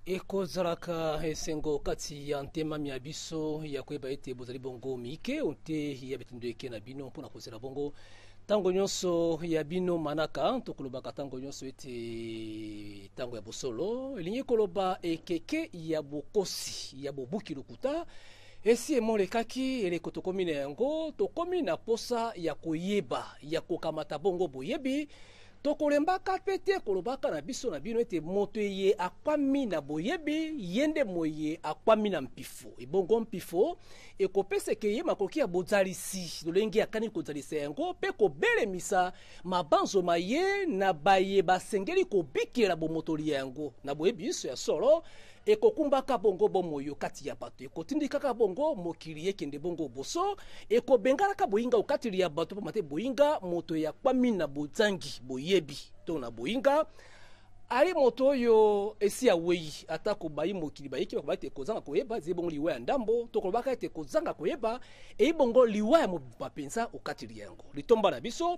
Ekozalaka esengo kati ya ntema mya biso ya koyeba ete bozali bongo mike onte ya bitindo eke na bino mpo na kozela bongo ntango nyonso ya bino manaka. Tokolobaka ntango nyonso ete ntango ya bosolo elingi koloba ekeke ya bokosi ya bobuki lokuta esi emolekaki. Eleko tokomi na yango, tokomi na posa ya koyeba, ya kokamata bongo boyebi. Tokolembaka mpe te kolobaka na biso na bino ete moto eye akwami na boyebi, ye nde moye akwami na mpifo. Ebongo mpifo ekopeseke ye makoki ya bozalisi lolenge akani kozalisa yango mpe kobelemisa mabanzo ma ye na baye basengeli kobikela bomotoli ya yango na boyebi biso ya solo. Ekokumbaka bongo bomoi o kati ya bato, ekotindikaka bongo mokili ekende bongo boso, ekobenganaka boyinga o kati ya bato, pamba te boyinga moto yakwami na bozangi boyebi to na boyinga ali moto oyo esi awei. Atako bayi mokili bayiki bakoba ete kozanga koyeba ezali bongo liwa ya ndambo, tokolobaka ete kozanga koyeba eyi bongo liwa ya mobimba mpenza o kati ya yango. Litomba na biso,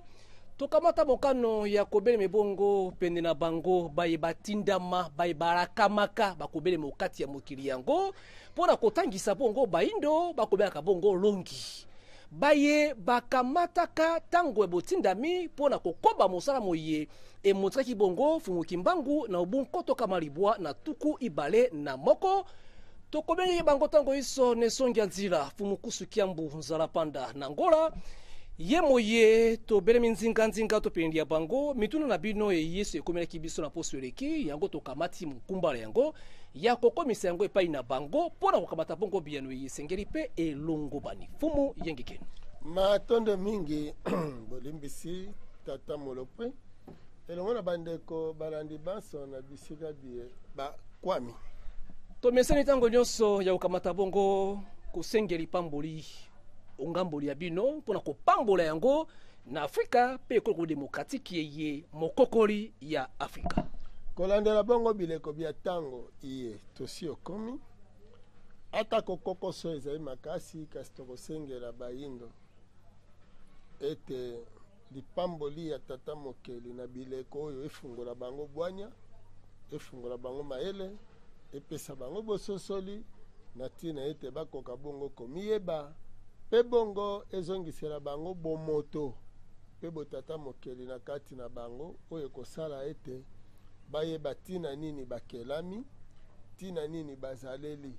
tokamata mokano ya kobelema bongo pene na bango baye batindama, baye balakamaka bakobelema okati ya mokili yango mpo na kotangisa bongo bayindo bakobelaka bongo longi, baye bakamataka ntango ya botindami mpo na kokoba mosala moye emotikaki bongo Fumu Kimbangu na obu 2021. Tokobengeki bango ntango iso na esongi ya nzila Fumu Kusu Kiambu Nzala Panda na Ngola ye moye tobelemi nzinganzinga topendi ya bango mituna na bino eyesu ekomelaki biso na poso eleki yango. Tokamati mokumbala yango ya kokomisa yango epai na bango mpo na kokamata bongo biyano eye esengeli mpe elongobani. Fumu Yengikeni. Matondo mingi, bolimbisi tata Molopwe elongo na bandeko balandi banso na bisika biye bakwami. Tomesani ntango nyonso ya kokamata bongo kosengeli pamboli ongamboli ya bino mpo na kopambola yango na Afrika mpe ekolo demokratiki eye mokokoli ya Afrika. Kolandela bongo bileko bya ntango iye tosi okomi, atako kokoso ezali makasi, kasi tokosengela bayindo ete lipamboli ya tata mokeli na bileko oyo efungola bango bwanya, efungola bango mayele, epesa bango bososoli na ntina ete bakoka bongo komiyeba, mpe bongo ezongisela bango bomoto mpe botata mokeli na kati na bango, oyo ekosala ete bayeba ntina nini bakelami, ntina nini bazaleli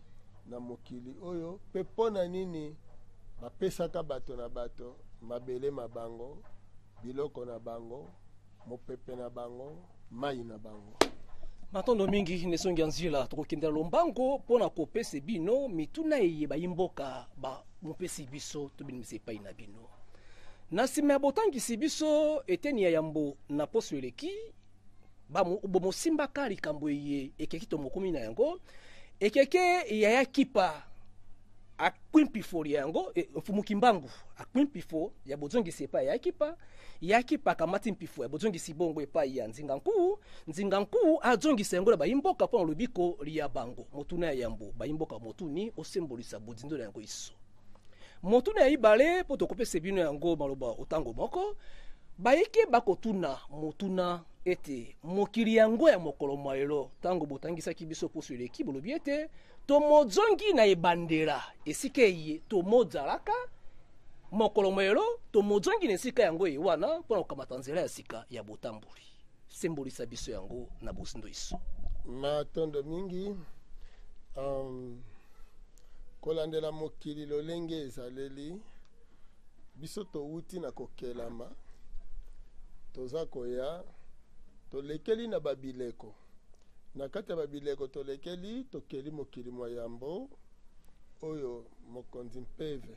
na mokili oyo, mpe mpo na nini bapesaka bato na bato mabele ma bango, biloko na bango, mopepe na bango, mai na bango. Matondo mingi na esongi ya nzila. Tokokendela lombango mpo na kopesa bino mituna eye bayimboka bamopesi biso tobinimisa epai na bino na nsima ya botangisi biso eteni ya yambo na poso eleki. Bomosimbaka likambo eye ekeki tomokomi na yango ekeke yaya kipa akwi mpifo ya yango e, Mfumu Kimbangu akwi mpifo ya bozongisi epai ya kipa ya kipa akamati mpifo ya bozongisi bongo epai ya Nzinga Nkuwu. Nzinga Nkuwu azongisa yango na bayimboka mpo na lobiko lia bango. Motuna ya yambo bayimboka motuni, osembolisa bozindo na yango iso. Motuna ya ibale mpo tokopesa bino yango maloba otango moko, bayike bakotuna motuna ete mokili yango ya mokolo mwa lelo, ntango botangisaki biso poso eleki, bolobi ete tomozongi na ebandela esika eye tomozalaka. Mokolo mwa lelo tomozongi na esika yango eye wana mpo na kokamata nzela ya sika ya botamboli. Sembolisa biso yango na bozindo iso. Matondo mingi. Kolandela mokili lolenge ezaleli biso, towuti na kokelama, toza koya, tolekeli na babileko. Na kati ya babileko tolekeli, tokeli mokili mwa yambo oyo mokonzi Mpeve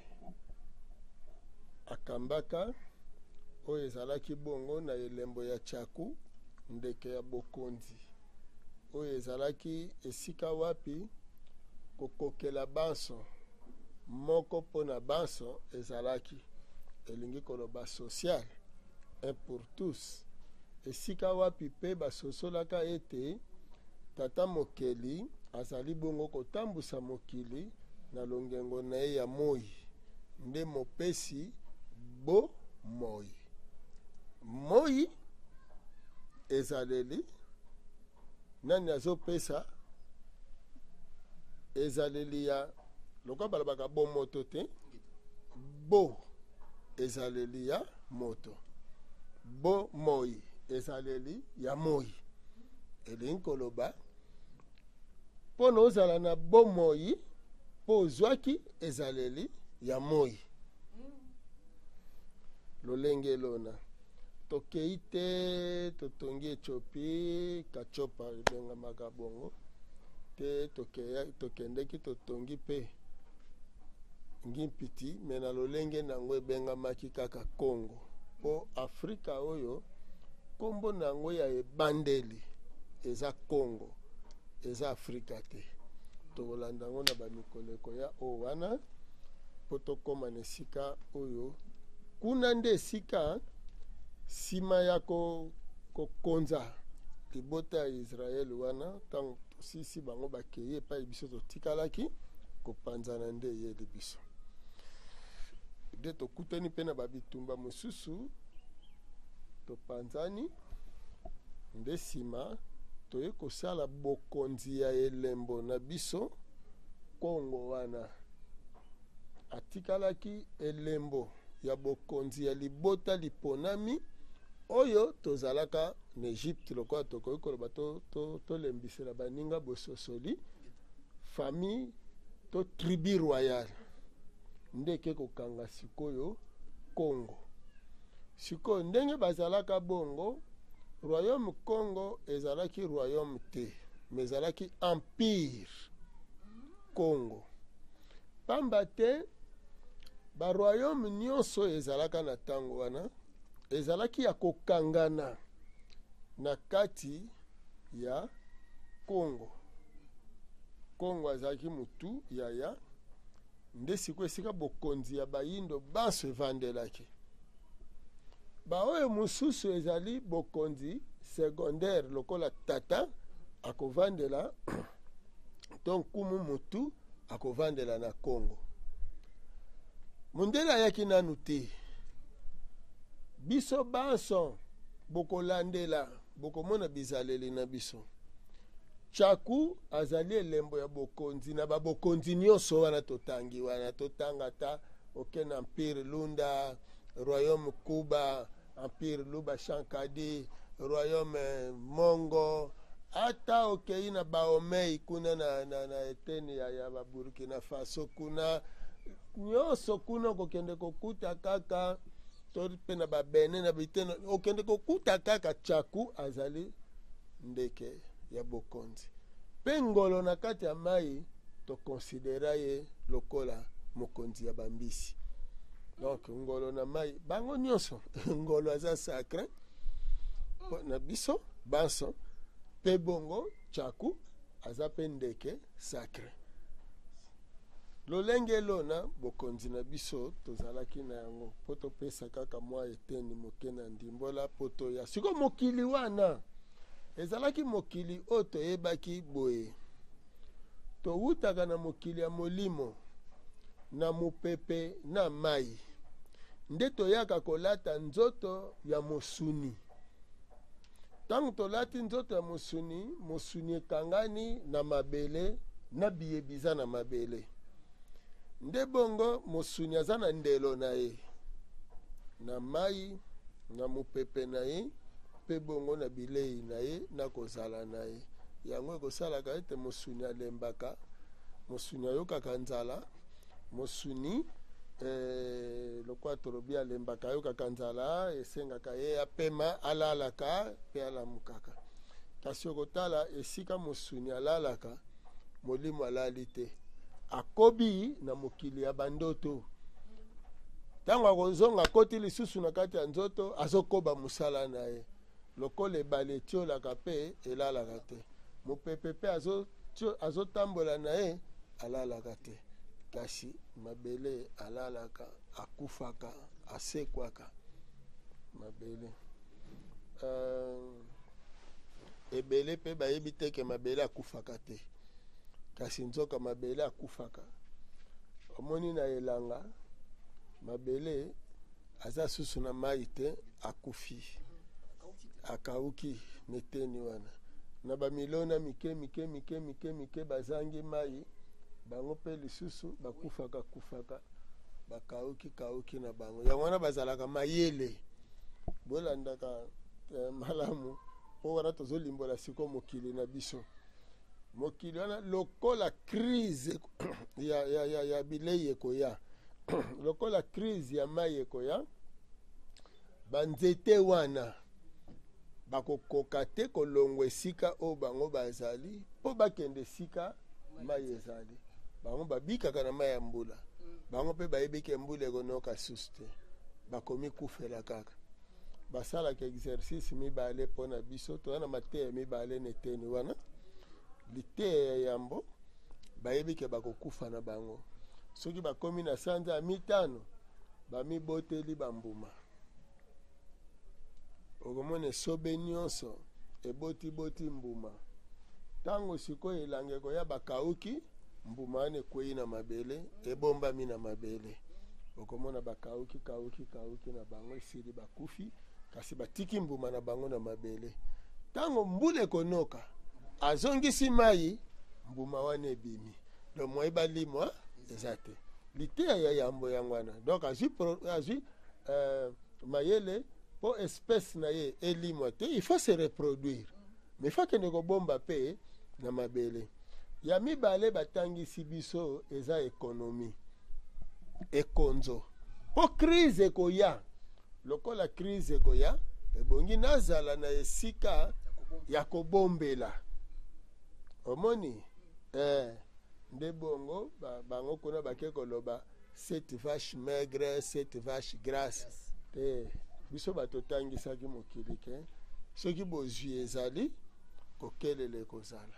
akambaka, oyo ezalaki bongo na elembo ya tchaku, ndeke ya bokonzi, oyo ezalaki esika wapi kokokela banso moko mpo na banso ezalaki, elingi koloba social, un pour tous, esika wapi mpe basosolaka ete tata mokeli azali bongo kotambusa mokili na longengo na ye ya moi, nde mopesi bo moi. Moi ezaleli nani azopesa? Ezaleli ya lokola balobaka bomoto te, bo ezaleli ya moto, bo moi ezaleli ya moi. Elingi koloba mpo na ozala na bomoi mpo ozwaki ezaleli ya moi. Lolenge elona tokei te, totongi Ethiopie, Katiopa ebengamaka bongo te, tokendeki totongi mpe Ngimpiti, me na lolenge na yango ebengamaki kaka Congo, mpo Afrika oyo nkombo na yango ya ebandeli eza Congo, eza Afrika te. Tokolanda yango na bamikolo ekoya oyo wana, mpo tokóma na esika oyo kuna nde esika nsima ya kokonza libota ya Israele wana, ntango tosisi bango bakei epai biso totikalaki kopanzana, nde eyeli biso nde tokutani mpe na babitumba mosusu, topanzani, nde nsima toye kosala bokonzi ya elembo na biso Kongo. Wana atikalaki elembo ya bokonzi ya libota liponami oyo tozalaka na Egypte, lokola tokoki koloba tolembisela baninga bososoli, famille to tribu royale nde eke kokanga sikoyo Congo. Sikoyo ndenge bazalaka bongo, royaume Congo ezalaki royaume te, mais ezalaki empire Congo, pamba te baroyaume nyonso ezalaka na ntango wana ezalaki ya kokangana na kati ya Congo. Congo azalaki mutu yaya, nde sikoyo esika bokonzi ya bayindo banso evandelaki. Baoyo mosusu ezali bokonzi secondaire, lokola tata akovandela to nkumu mutu akovandela na Congo. Mondele ayaki nanu te. Biso banso bokolandela, bokomona bizaleli na biso. Tchaku azali elembo ya bokonzi na babokonzi nyonso wana totangi wana, totanga ta oke na empire Lunda, royaume Kuba, empire Luba Shankadi, royaume Mongo, ata okei na Baomei kuna na eteni ya Baburkina Faso, kuna nyonso kuna okokende kokuta kaka, to mpe na Babene na bitene okende kokuta kaka Tchaku azali ndeke ya bokonzi, mpe ngolo na kati ya mai tokonsidera ye lokola mokonzi ya bambisi. Donc ngolo na mai bango nyonso, ngolo aza sacré na biso banso, mpe bongo Tchaku aza mpe ndeke sacré. Lolenge elona bokonzi na biso tozalaki na yango, mpo topesa kaka mwa eteni moke na ndimbola mpo toya sikoyo. Mokili wana ezalaki mokili oyo toyebaki boye, towutaka na mokili ya molimo na mopepe na mai, nde toyaka kolata nzoto ya mosuni. Ntango tolati nzoto ya mosuni, mosuni ekangani na mabele na biyebiza na mabele, nde bongo mosuni aza na ndelo na ye na mai na mopepe na ye, mpe bongo na bilei na ye na kozala na ye. Yango ekosalaka ete mosuni alembaka, mosuni ayokaka nzala, mosuni lokola tolobi alembaka, ayokaka nzala, esengaka ye apema, alalaka mpe alamukaka. Kasi okotala esika mosuni alalaka, molimo alali te, akobi na mokili ya bandoto. Ntango akozonga, akoti lisusu na kati ya nzoto, azokoba mosala na ye. Lokola ebale etiolaka mpe elalaka te, mopepe mpe azotambola na ye, alalaka te, kasi mabele alalaka, akufaka, asekwaka mabele. Ebele mpe bayebi te ke mabele akufaka te, kasi nzoka mabele akufaka. Omoni na elanga, mabele aza susu na mai te, akufi, akauki neteni wana na bamilona mike mike mike mike mike, bazangi mai. Bango mpe lisusu bakufaka kufaka, bakauki kauki na bango. Yango wana bazalaka mayele. Bolandaka malamu mpo wana tozolimbola sikoyo mokili na biso. Mokili wana lokola crise ya bilei ekoya, lokola crise ya mai ekoya, banzete wana bakokoka te kolongwa esika oyo bango bazali mpo bakende esika mai ezali. Bango babikaka na mai ya mbula, bango mpe bayebi ke mbula ekonoka susu te, bakomi kufela kaka. Basalaka exercice mibale mpo na biso, toza na mateya mibale na eteni wana. Liteya ya yambo, bayebi ke bakokufa na bango soki bakomi na sanza ya mitano, bamiboteli bambuma. Okomona esobe nyonso ebotiboti mbuma. Ntango sikoyo elanga ekoya, bakauki, mbuma wana ekwei na mabele, ebombami na mabele. Okomona bakauki kauki kauki na bango, esili, bakufi, kasi batiki mbuma na bango na mabele. Ntango mbula ekonoka, azongisi mai, mbuma wana ebimi. Donc moye balimwa eza te. Liteya ya yambo yango wana. Donc azwi mayele mpo espèce na ye elimwa te, il faut se reproduire, mais il faut akende kobomba mpe na mabele. Ya mibale batangisi biso eza économie, ekonzo, mpo crise ekoya. Lokola crise ekoya, ebongi nazala na esika ya kobombela. Omoni nde bongo bango kuna bake koloba cette vache maigre, cette vache grasse te. Biso bato otangisaki mokili ke soki bozwi ezali, kokelela ekozala.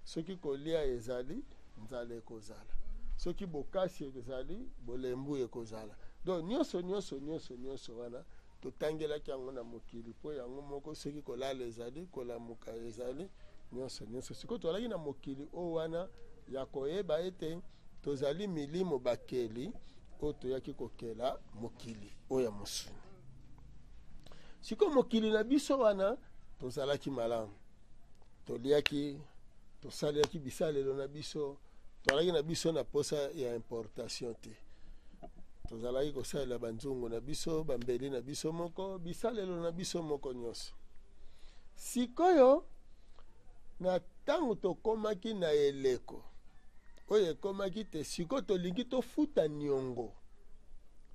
Soki kolia ezali, nzala ekozala. Soki bokasi ezali, bolembu ekozala. Donc nyonso nyonso nyonso nyonso wana totangelaki yango na mokili mpo yango moko. Soki kolala ezali, kolamuka ezali, nyonso nyonso. Sikoyo tozalaki na mokili oyo wana ya koyeba ete tozali milimo bakeli oyo toyaki kokela mokili oyo ya mosuni. Sikoyo mokili na biso wana tozalaki malamu, toliaki, tosalelaki bisalelo na biso, tozalaki na biso na posa ya importation te. Tozalaki kosalela banzungu na biso, bambeli na biso moko, bisalelo na biso moko nyonso. Sikoyo na ntango tokomaki na eleko oyo ekomaki te, sikoyo tolingi tofuta niongo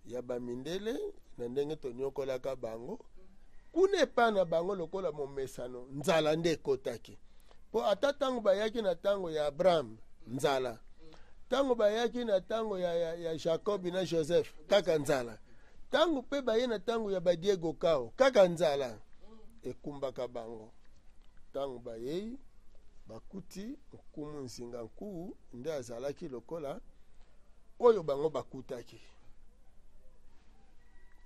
ya bamindele na ndenge tonyokolaka bango kuna epai na bango. Lokola momesano, nzala nde ekotaki, mpo ata ntango bayaki na ntango ya Abraham, nzala. Ntango bayaki na ntango ya Jacob na Joseph, kaka nzala. Ntango mpe baye na ntango ya baDiego Cao, kaka nzala ekumbaka bango. Ntango bayei, bakuti nkumu Nzinga Nkuwu nde azalaki lokola oyo bango bakutaki.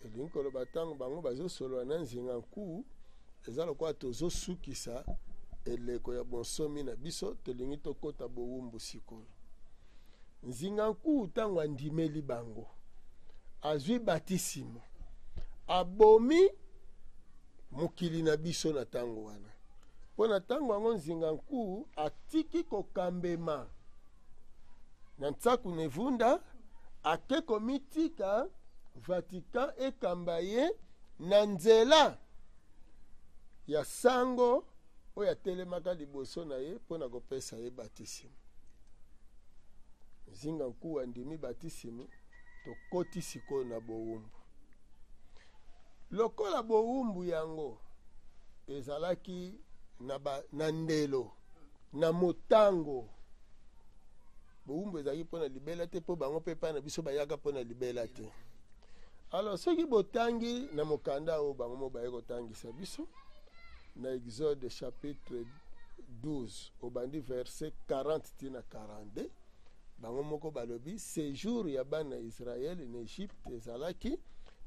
Elingi koloba, ntango bango bazosolola na Nzinga Nkuwu, eza lokola tozosukisa eleko ya bonsomi na biso, tolingi tokɔta bowumbu. Sikoyo Nzinga Nkuwu, ntango andimeli bango, azwi batisimo, abomi mokili na biso na ntango wana. Mpo na ntango yango, Nzinga Nkuwu atiki kokambema na Ntsaku Nevunda, ake komitika Vatican ekamba ye na nzela ya sango oyo atelemaka liboso na ye mpo na kopesa ye batisimo. Nzinga Nkuwu andimi batisimo, tokoti sikoyo na bowumbu. Lokola bowumbu yango ezalaki na ndelo na motango, bowumbu ezalaki mpo na libela te, mpo bango mpe epai na biso bayaka mpo na libela te. Alors soki botangi na mokanda oyo bango mo baye kotangisa biso na Exode chapitre 12, obandi verset 40 tina 42, bango moko balobi séjour ya bana Israele na Egypte ezalaki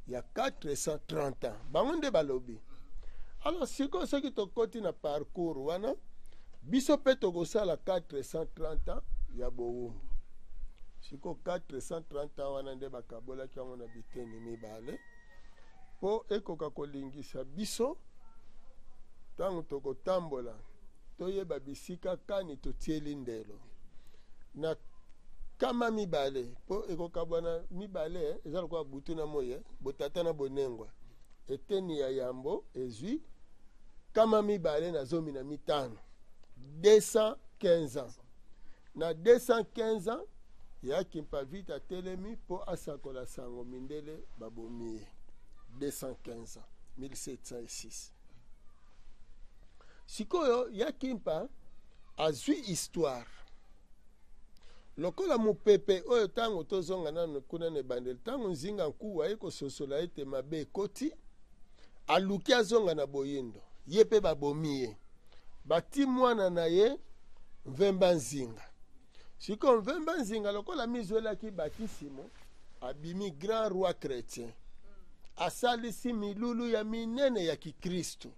ya 430 ans. Bango nde balobi. Alors sikoyo soki tokoti na parcours wana, biso mpe tokosala 430 ans ya bowumbu. Sikoyo 430 ans wana nde bakabolaki yango na biteni mibale mpo ekoka kolingisa biso ntango tokotambola, toyeba bisika kani totieli ndelo. Na Kama mibale, mpo ekokabwana mibale, eza lokola butu na moi, botata na bonengwa. Eteni ya yambo ezwi 215, 215 ans. Na 215 ans ya Kimpa Vita atelemi mpo asakola sango, mindele babomi ye. 215 ans, 1706. Sikoyo ya Kimpa azwi histoire lokola mopepe oyo. Ntango tozonga nano kuna na ebandeli, ntango Nzinga Nkuwu aye kososola ete mabe ekoti, aluki azonga na boyindo, ye mpe babomi ye, bati mwana na ye Mvemba Nzinga. Sikoyo Mvemba Nzinga, lokola mizwelaki batisimo, abimi grand roi chrétien, asalisi milulu ya minene ya kikristu.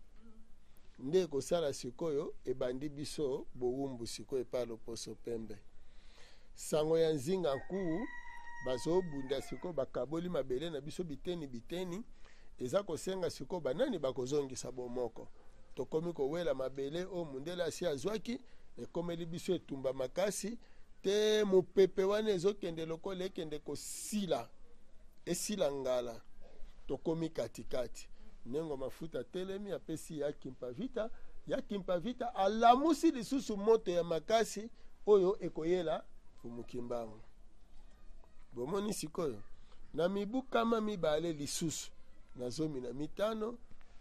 Nde ekosala sikoyo ebandi biso bowumbu. Sikoyo epai loposo pembe, sango ya Nzinga Nkuwu, bazobunda sikoyo, bakaboli mabele na biso biteni biteni. Eza kosenga sikoyo banani bakozongisa bomoko. Tokomi kowela mabele oyo mundele asi azwaki. Ekomeli biso etumba makasi te. Mopepe wana ezokende lokola ekende kosila, esila ngala. Tokomi katikati. Ndenge mafuta telemi, apesi ya Kimpa Vita. Ya Kimpa Vita alamusi lisusu moto ya makasi oyo ekoyela Mfumu Kimbangu. Bomoni sikoyo na mibu 215 lisusu,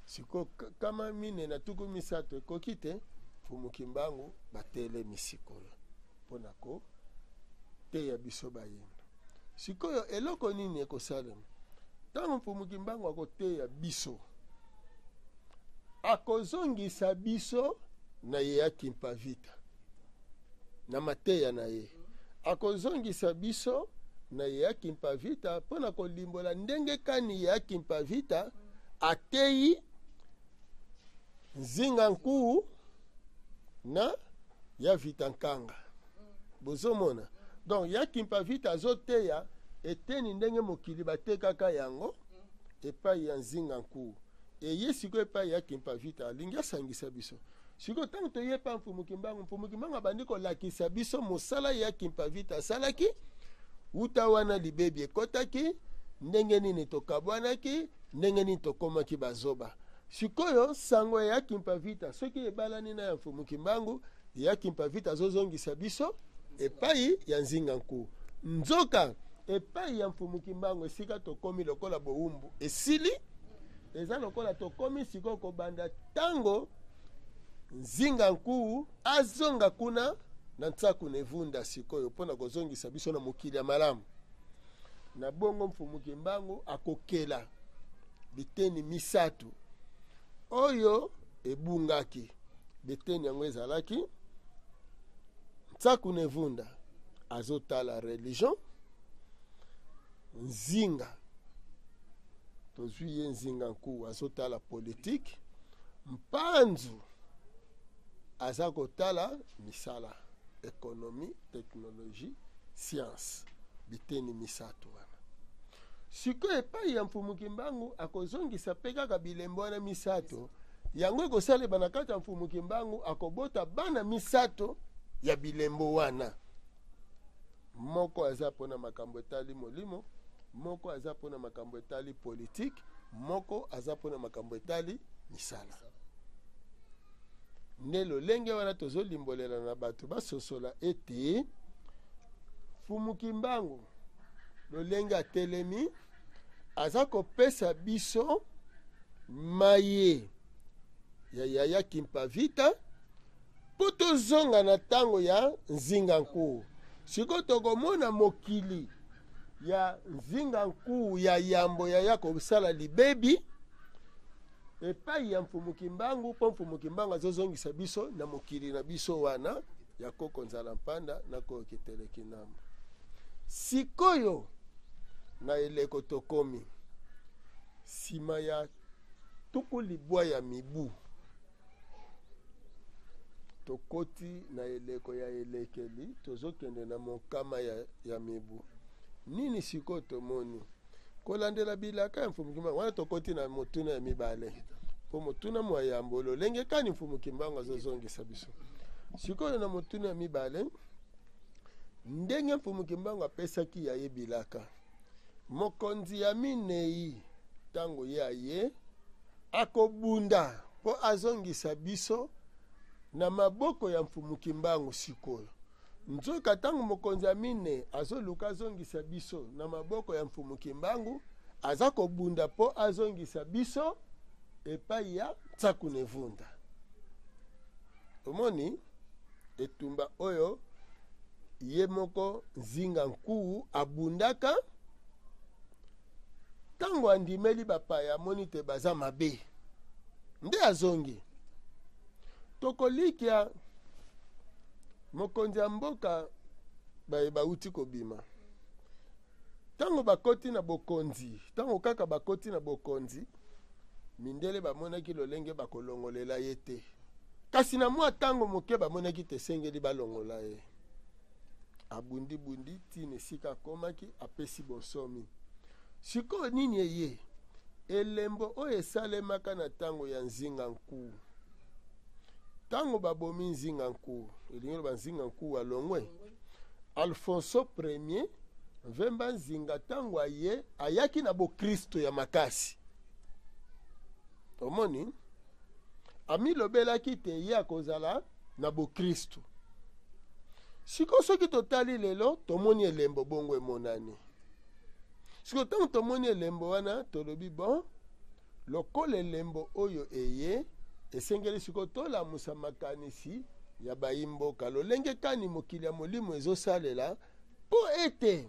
sikoyo 430 ekoki te. Mfumu Kimbangu batelemi sikoyo mpona koteya biso bayindo. Sikoyo eloko nini ekosalema ntango Mfumu Kimbangu akoteya biso? Akozongisa biso na ye ya Kimpa Vita, na mateya na ye. Akozongisa biso na ye ya Kimpa Vita mpo na kolimbola ndenge kani ye ya Kimpa Vita ateyi Nzinga Nkuwu na ya Vita Nkanga. Bozomona donc ya Kimpa Vita azoteya eteni ndenge mokili batekaka yango epai ya Nzinga Nkuwu. Eye sikoyo epai ya Kimpa Vita, alingi asangisa biso. Sikoyo ntango toye epai Mfumu Kimbangu, Mfumu Kimbangu abandi kolakisa biso mosala ya Kimpa Vita asalaki. Wuta wana libebi ekɔtaki ndenge nini, tokabwanaki ndenge nini, tokomaki bazoba. Sikoyo sango ya Kimpa Vita soki ebalani na ya Mfumu Kimbangu, ya Kimpa Vita azozongisa biso epai ya Nzinga Nkuwu. Nzoka epai ya Mfumu Kimbangu, esika tokomi lokola bowumbu esili, eza lokola tokomi sikoyo kobanda ntango Nzinga Nkuwu azonga kuna na Ntsaku na Evunda sikoyo mpona kozongisa biso na mokili ya malamu. Na bongo Mfumu Kimbangu akokela biteni misato oyo ebungaki. Biteni yango ezalaki Ntsaku na Evunda azotala religion, Nzinga tozwi ye Nzinga Nkuwu azotala politike, Mpanzu aza kotala misala, économie, technologie, science. Biteni misato wana. Sikoyo epai ya Mfumu Kimbangu akozongisa mpe kaka bilembo wana misato. Yango ekosalema na kati ya Mfumu Kimbangu, akobota bana misato ya bilembo wana. Moko aza mpona makambo etali molimo, moko aza mpona makambo etali politike, moko aza mpona makambo etali misala. Nde lolenge wana tozolimbolela na bato basosola ete Mfumu Kimbangu, lolenge atelemi, aza kopesa biso maye ya yaya Kimpa Vita mpo tozonga na ntango ya Nzinga Nkuwu. Sikoyo tokomona mokili ya Nzinga Nkuwu ya yambo yaya kosala libebi epai ya Mfumu Kimbangu, mpo Mfumu Kimbangu azozongisa biso na mokili na biso wana ya koko Nzala Mpanda na koyoki teleki namba. Sikoyo na eleko tokomi nsima ya 90 ya mibu, tokoti na eleko ya elekeli, tozokende na mokama ya mibu nini. Sikoyo tomoni kolandela bilaka ya Mfumu Kimbangu wana, tokoti na motuna ya mibale, mpo motuna mwa yambo lolenge kani Mfumu Kimbangu azozongisa biso. Sikoyo na motuna ya mibale, Ndenge Mfumu Kimbangu apesaki ya ye bilaka, mokonzi ya minei tango ye aye, akobunda mpo azongisa biso na maboko ya Mfumu Kimbangu sikoyo. Nzoka tango mokonzi ya minei azoluka azongisa biso na maboko ya Mfumu Kimbangu, aza kobunda mpo azongisa biso epai ya Nsaku ne Vunda. Omoni etumba oyo ye moko Nzinga Nkuwu abundaka ntango andimeli bapaya, amoni te baza mabe, nde azongi. Tokolikia mokonzi ya mboka baye bauti kobima ntango bakoti na bokonzi, ntango kaka bakoti na bokonzi, mindele bamonaki lolenge bakolongolela ye te, kasi na mwa ntango moke bamonaki te esengeli balongola ye. Abundibundi ntina esika akomaki, apesi bonsomi. Sikoyo nini eye? Elembo oyo esalemaka na ntango ya Nzinga Nkuwu. Ntango babomi Nzinga Nkuwu, elingi loba Nzinga Nkuwu alongwe, Alfonso Premier Mvemba Nzinga ntango aye, ayaki na bokristo ya makasi. Omoni, amilobelaki te ye akozala na bokristo. Sikoyo soki totali lelo, tomoni elembo bongo emonani. Sikoyo ntango tomoni elembo wana, tolobi bon, lokola elembo oyo eye, esengeli sikoyo tolamusa makanisi ya bayi-mboka lolenge kani mokili ya molimo ezosalela, mpo ete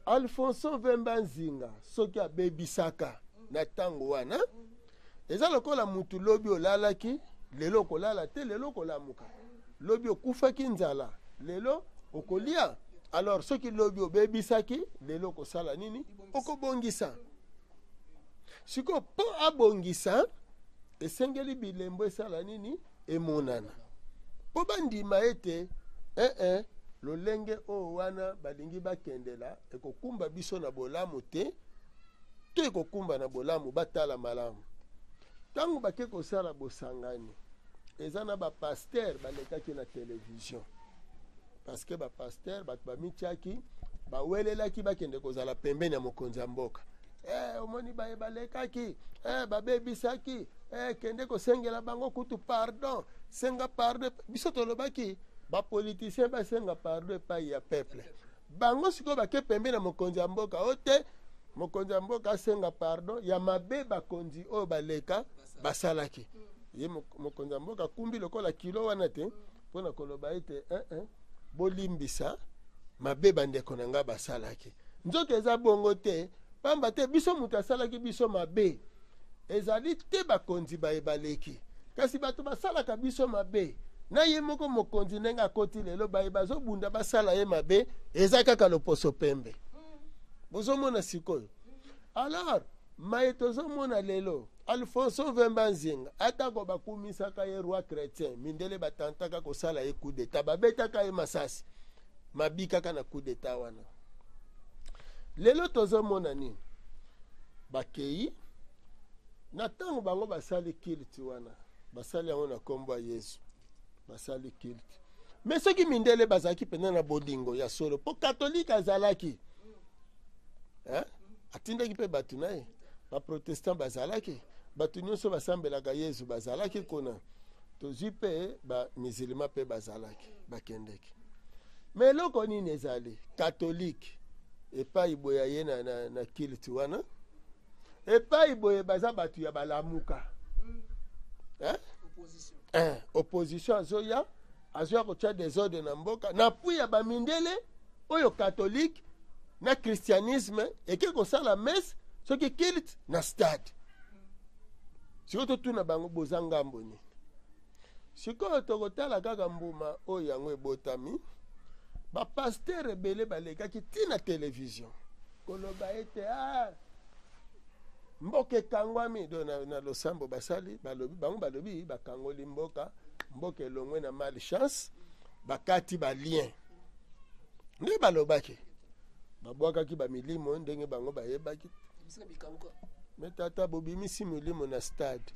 Alfonso Vemba Nzinga soki abebisaka na ntango wana, eza lokola mutu lobi olalaki, lelo okolala te, lelo okolamuka. Lobi okufaki nzala, lelo okolia. Alors soki lobi obebisaki, lelo okosala nini? Okobongisa. Sikoyo mpo abongisa, esengeli bilembo esala nini? Emonana. Mpo bandima ete eh, lolenge oyo wana balingi bakendela ekokumba biso na bolamu te, to ekokumba na bolamu, batala malamu. Ntango bake kosala bosangani, eza na bapasteur balekaki na television, parce que bapasteur bato bamitiaki, bawelelaki bakende kozala pembeni ya mokonzi ya mboka. Omoni baye balekaki, babebisaki, kende kosengela bango kutu pardon, senga pardon. Biso tolobaki bapoliticien basenga pardon epai ya peuple. Bango sikoyo bake pembeni ya mokonzi ya mboka, o te mokonzi ya mboka asenga pardon ya mabe bakonzi oyo baleka basalaki. Ye mokonzi ya mboka akumbi lokola kilo wana te mpona koloba ete bolimbisa mabe bandeko na nga basalaki. Nzoka eza bongo te, pamba te biso moto asalaki biso mabe ezali te bakonzi baye baleki, kasi bato basalaka biso mabe na ye moko mokonzi ndenge akoti lelo, baye bazobunda basala ye mabe eza kaka loposo pembe. Bozomona sikoyo. Alors maye tozomona lelo, Alfonso Vemba Nzinga atako bakumisaka ye roi chrétien, mindele batantaka kosala ye coup d'état, babetaka ye masasi mabi kaka na coup d'état wana. Lelo tozomona nini? Bakei na ntango bango basali culte wana, basali yango na kombo ya Yesu, basali culte. Mais soki mindele bazalaki mpenza na bolingo ya solo, mpo katolike azalaki, atindaki mpe bato na ye, baprotestant bazalaki, bato nyonso basambelaka Yesu bazalaki kuna, tozwi mpe bamisilima mpe bazalaki, bakendeki. Mais eloko nini ezali katolike epai boye ye na culte wana, epai boye baza bato ya balamuka, opposition azoya, azoya kotia desordre na mboka na appui ya bamindele oyo catholique na christianisme eke kosala messe soki culte na stade. Sikoyo totuna bango boza ngambo nini? Sikoyo tokotala kaka mbuma oyo yango ebotami. Bapasteur ebele balekaki ntina television koloba ete mboka ekangwami. Do na losambo basali, balobi, bango balobi bakangoli mboka, mboka elongwe na malchance, bakati ba lien. Nde balobaki babwakaki bamilimo ndenge bango bayebaki. Me tata bobimisi milimo na stade,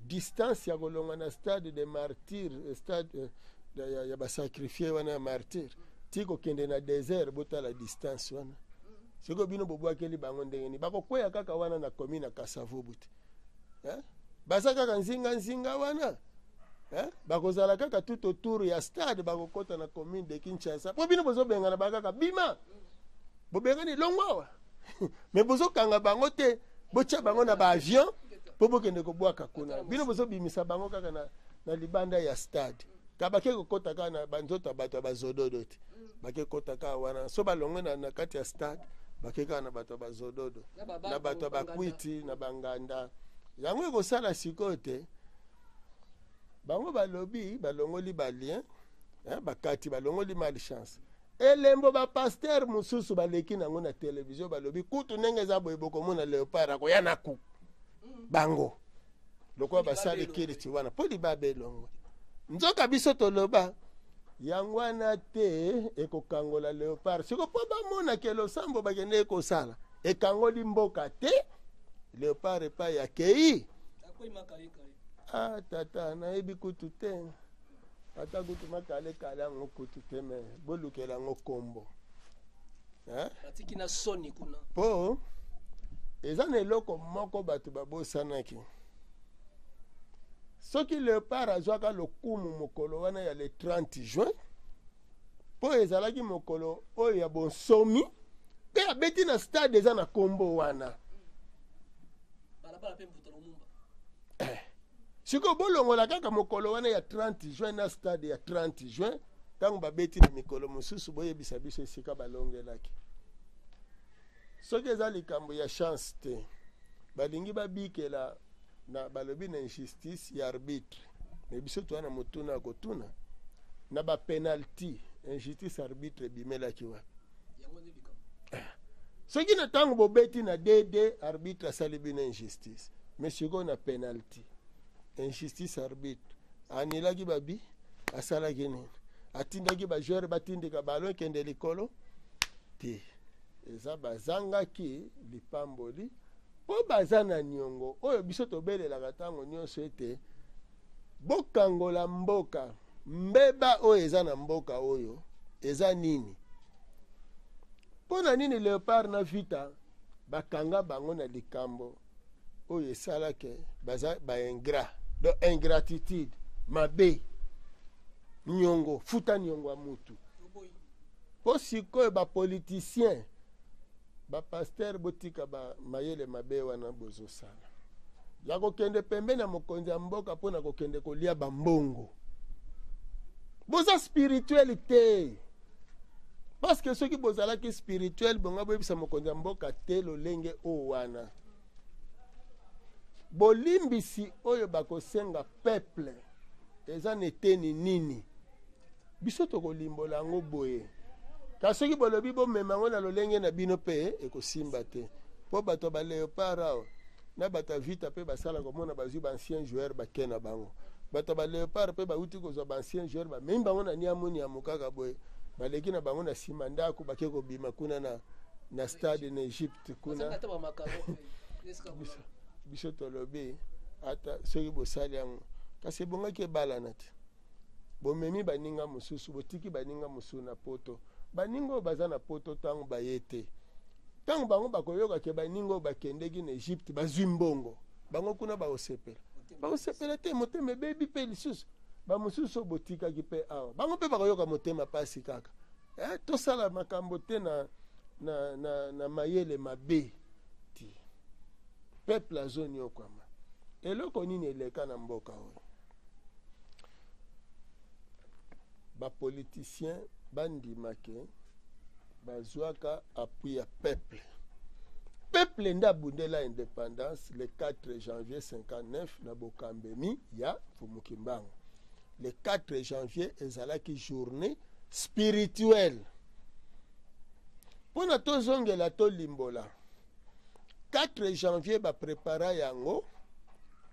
distance ya kolongwa na stade de martyr, stade ya basacrifie wana ya martyr. Ti kokende na desert, botala distance wana. Sikoyo bino bobwakeli bango ndenge nini? Bakokweya kaka wana na commune ya Kasavubu te. Eh? Baza kaka nzinga nzinga wana. Eh? Bakozala kaka tout autour ya stade, bakokota na commune de Kinshasa. Po bino bozobengana ba kaka bima. Bobengani longwa awa. Mais bozokanga bango te, botia bango na ba avion po bokende kobwaka kuna. Bino bozobimisa bango kaka na libanda ya stade. Ka bake kokota kaka na banzoto ya bato ya bazododo te. Bake kokota kaka wana. So balongwe na kati ya stade, bake kaka na bato ya bazododo, na bato ya bakwiti, na banganda. Yango ekosala sikoyo te. Bango balobi, balongoli ba lien, hein, bakati, balongoli malchance. Elembo ba pasteur mosusu baleki nango na television, balobi kutu ndenge eza boye bokomona Leopard akoya na ku bango lokola basali kiliti wana po libabe elongwe. Nzoka biso toloba yango wana te ekokangola Leopard. Siko po bamona ke losambo bakende kosala ekangoli mboka te, Leopard epai akei. Ah tata, nayebi kutu te. Ata kutu makale kale yango kutu te, me bolukela yango kombo. Hein? Batiki na soni kuna. Po eza na eloko moko bato babosanaki. Soki Leopard azwaka lokumu mokolo wana ya le 30 juin, po ezalaki mokolo oyo ya bonsomi, pe abeti na stade eza na kombo wana. Balabala pe Mbuta Lumumba. Sikoyo bolongola kaka mokolo wana ya 30 juin na stade ya 30 juin, ntango babeti na mikolo mosusu, boyebisa biso esika balongelaki. Soki eza likambo ya chance te, balingi babikela na balobi na injustice ya arbitre. Mais biso toza na motuna ya kotuna na ba penalty, injustice arbitre ebimelaki wapi? Soki na ntango bobeti na DD, arbitre asali bino injustice. Mais sikoyo na penalty, injustice arbitre anilaki babi, asalaki nini? Atindaki ba joueur batindika ballon ekende likolo te. Eza bazangaki lipamboli po baza na niongo oyo biso tobelelaka ntango nyonso ete bokangola mboka. Mbeba oyo eza na mboka oyo eza nini? Mpo na nini Leopard na Vita bakanga bango na likambo oyo esalaki baza ba ingrat, donc ingratitude mabe, niongo, futa niongo ya mutu. Po sikoyo ba politiciens, ba pasteur botika ba mayele mabe wana bozosala ya kokende pembeni ya mokonzi ya mboka mpo na kokende kolia ba mbongo. Boza spirituel te. Parce que soki bozalaki spirituel, bonga boyebisa mokonzi ya mboka te lolenge oyo wana. Bolimbisi oyo bakosenga peuple eza na eteni nini? Biso tokolimbola yango boye. Kasi soki bolobi bomema yango na lolenge na bino pe ekosimba te. Po bato ba Leopard awa na bato ya Vita pe basala komona bazwi ba ancien joueur bake na bango. Bato ba Leopard pe bauti kozwa ba ancien joueur bamemi bango na niamu niamu kaka boye, baleki na bango na nsima ndako bake kobima kuna na stade na Egypte kuna. Biso tolobi ata soki bosali yango kasi ebongaki ebalana te. Bomemi baninga mosusu, botiki baninga mosusu na poto. Baninga oyo baza na poto ntango baye te, ntango bango bakoyoka ke baninga oyo bakendeki na Egypte bazwi mbongo, bango kuna bakosepela. Bakosepela te, motema ebebi pe lisusu. Ba mosusu oyo botikaki pe awa, bango pe bakoyoka motema pasi kaka. Tosala makambo te na mayele mabe ti. Peuple azoniokwama. Eloko nini eleka na mboka oyo? Ba politiciens bandimake bazwaka appui ya peuple. Peuple nde abundela indépendance le 4 janvier 59 na bokambemi ya Mfumu Kimbangu. Le 4 janvier ezalaki journée spirituelle. Pona tozongela tolimbola, 4 janvier ba prépara yango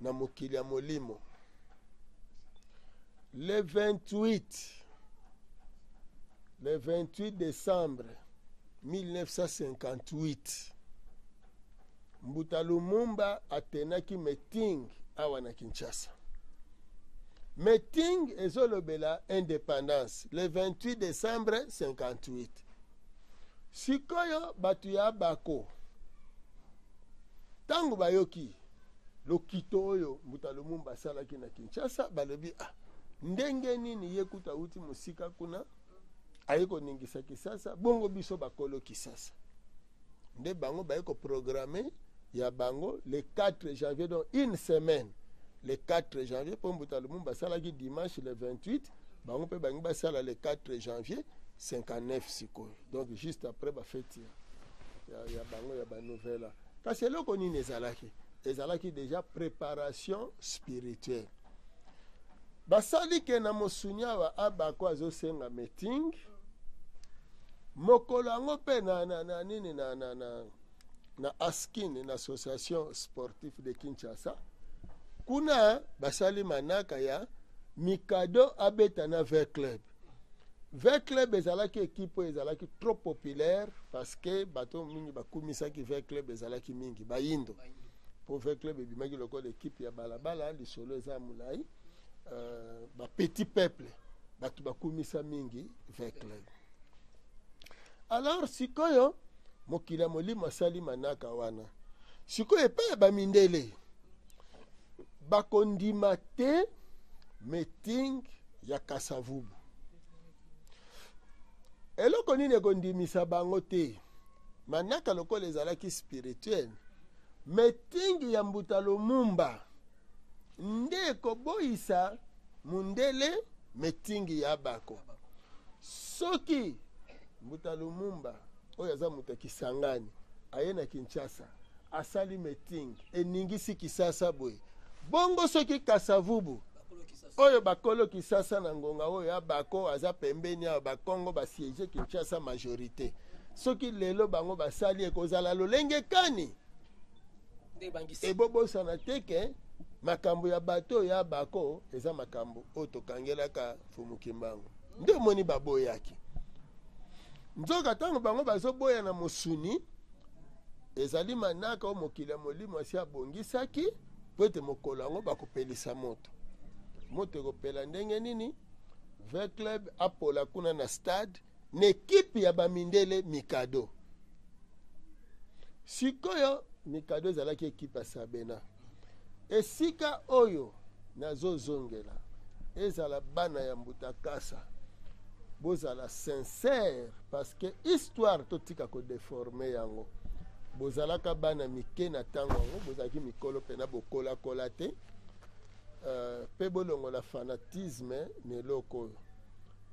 na mokili ya molimo. Le 28 décembre 1958, Mbuta Lumumba atenaki meeting awa na Kinshasa. Meeting ezolobela indépendance le 28 décembre 58. Sikoyo bato ya Abako, ntango bayoki lokito oyo Mbuta Lumumba asalaki na Kinshasa, balobi: "Ah, ndenge nini ye kuta awuti mosika kuna, aye koningisa Kisasa? Bongo biso bakolo Kisasa?" Nde bango baye koprogrammer ya bango le 4 janvier, donc une semaine, le 4 janvier, mpo Mbuta Lumumba asalaki dimanche le 28, bango mpe bangi basala le 4 janvier 59 sikoyo, donc juste après bafeti ya bango ya banouvelle. Kasi eloko nini ezalaki? Ezalaki déjà préparation spirituelle. Basali ke na mosuni awa, Abako azosenga meeting mokolo yango mpe na nini, na ASKIN, na Association Sportive de Kinshasa. Kuna basali manaka ya Mikado abeta na V Club. V Club ezalaki équipe oyo ezalaki trop populaire, parce que bato mingi bakumisaki V Club, ezalaki mingi bayindo, mpo V Club ebimaki lokola équipe ya balabala. Lisolo eza molai. Bapetit peuple, bato bakumisa mingi V Club. Alors sikoyo mokili ya molimo asali manaka wana. Sikoyo epai ya bamindele, bakondima te meeting ya Kasavubu. Eloko nini ekondimisa bango te? Manaka lokola ezalaki spirituel, meeting ya Mbuta Lumumba nde ekoboyisa mundele meeting ya Bako. Soki Mbuta Lumumba oyo aza moto ya Kisangani aye na Kinshasa, asali meeting, eningisi Kisasa boye, bongo soki Kasavubu oyo bakolo Kisasa na ngonga oyo Abako aza pembeni awa, Bakongo basiéger Kinshasa majorité, soki lelo bango basali, ekozala lolenge kani? Ebobosana te ke makambo ya bato oyo ya Bako eza makambo oyo tokangelaka Fumu Kimbangu. Nde omoni baboyaki. Nzoka ntango bango bazoboya na mosuni, ezali manaka oyo mokili ya molimo asi abongisaki po ete mokolo yango bakopelisa moto. Moto ekopela ndenge nini? V Club apola kuna na stade na ekipe ya bamindele Mikado. Sikoyo Mikado ezalaki ekipe ya Sabena. Esika oyo nazozongela, ezala bana ya Mbuta Kasa, bozala sincère, parce que histoire totika kodéformer yango. Bozalaka bana mike na ntango yango, bozalaki mikolo mpena bokolakola te, mpe bolongola fanatisme na eloko oyo,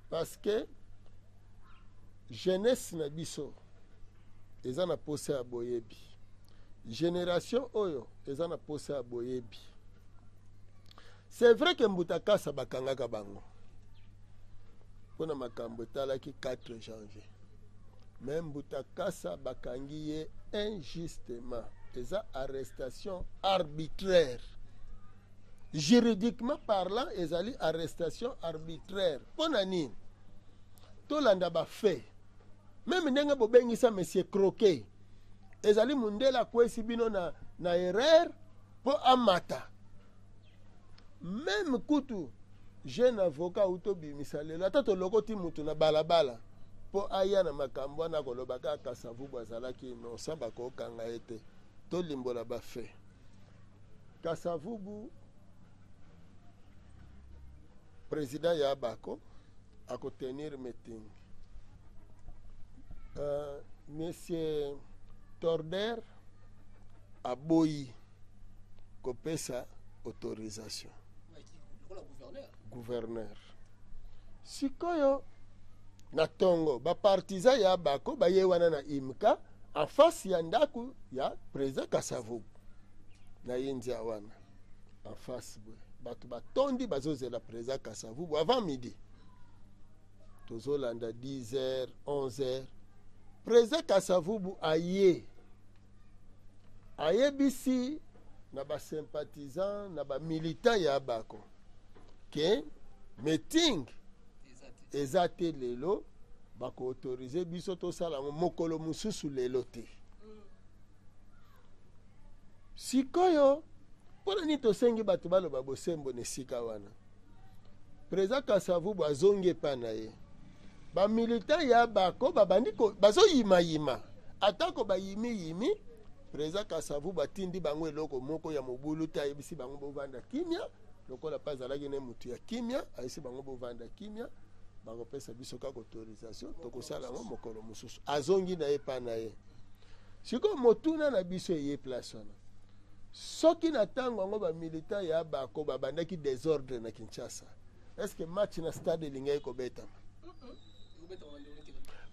parce que jeunesse na biso eza na posa ya boyebi, génération oyo eza na posa ya boyebi. C'est vrai ke Mbuta Kasa bakangaka bango mpona makambo etalaki 4 janvier, mais Mbuta Kasa bakangi ye injustement. Eza arrestation arbitraire. Juridiquement parlant, ezali arrestation arbitraire. Mpo na nini? Tolanda bafait. Même ndenge bobengisa monsieur Croquet, ezali mundele akwesi bino na erreur mpo amata. Même kutu jeune avocat auti obimisa lelo, ata tolokoti mutu na balabala mpo aya na makambo wana, koloba kaka Kasavubu azalaki innocent, bakokanga ye te. Tolimbola bafait. Kasavubu, président ya Abako, akotenir meeting. Monsieur Torder aboyi kopesa autorisation. Gouverneur. Sikoyo na ntongo, bapartisan ya Bako baye wana na Imka, en face ya ndako ya président Kasavubu na ye nzia wana en face boye, bato batondi, bazozela président Kasavubu avant midi. Tozolanda 10 heures, 11 heures, président Kasavubu aye, ayebisi na basympathisant, na bamilitant ya Bako ke meeting eza te lelo, bakoautoriser biso tosala yango mokolo mosusu, lelo te. Sikoyo mpona nini tosengi bato baloba bosembo na esika wana? Président Kasavubu azongi epai na ye. Bamilitant ya bako babandi bazoyimayima, atako bayimiyimi, président Kasavubu atindi bango eloko moko ya mobulu te. Ayebisi bango bovanda kimia, lokola mpe azalaki ne motu ya kimia. Ayebisi bango bovanda kimia, bakopesa biso kaka autorisation, tokosala yango mokolo mosusu. Azongi na ye epai na ye. Sikoyo motuna na biso eye place wana: soki na ntango yango bamilitant ya bako babandaki désordre na Kinshasa, est ce que match na stade elingaki kobetama?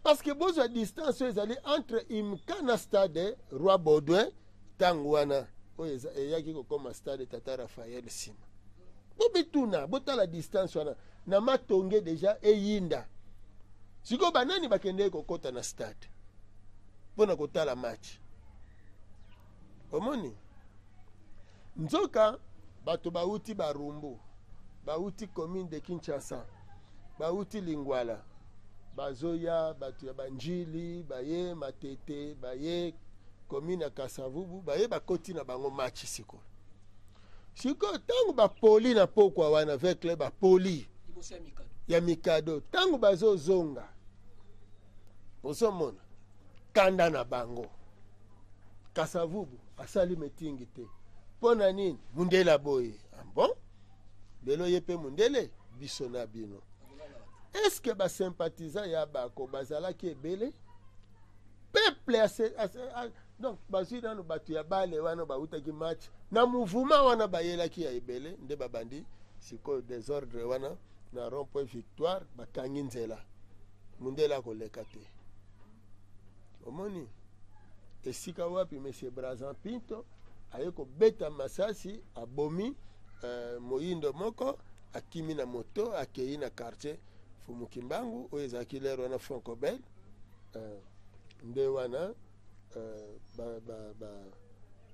Parce que bozwa distance oyo ezali entre Imka na stade Roi Baudouin, ntango wana oyo eyaki kokóma stade Tata Raphael nsima. Bobituna, botala distance wana na Matonge, déjà eyinda. Sikoyo banani bakendeki kokɔta na stade mpona kotala match? Omoni, nzoka bato bauti Barumbu, bauti commune de Kinshasa, bauti Lingwala, bazoya, bato ya Banjili baye, Matete baye, commune ya Kasavubu baye, bakoti na bango match. Sikoyo, sikoyo ntango bapoli na pokwa wana vekle, bapoli ya Mikado, ntango bazozonga, ozomona kanda na bango. Kasavubu asali meeting te, mpo na nini? Mundele boye. Ah bon, lelo ye mpe mundele, biso na bino. Est-ce basympathisant ya bako bazalaki ebele? Peuple donc bazwi nano bato ya bale wana bautaki match na mouvement wana, bayelaki ya ebele, nde babandi sikoyo désordre wana na rond point Victoire. Bakangi nzela, mundele akoleka te. Omoni esika wapi monsieur Brazan Pinto aye kobeta masasi, abomi moyindo moko, akimi na moto, akei na quartier Fumukimbangu oyo ezalaki lere wana Francobel. Nde wana ba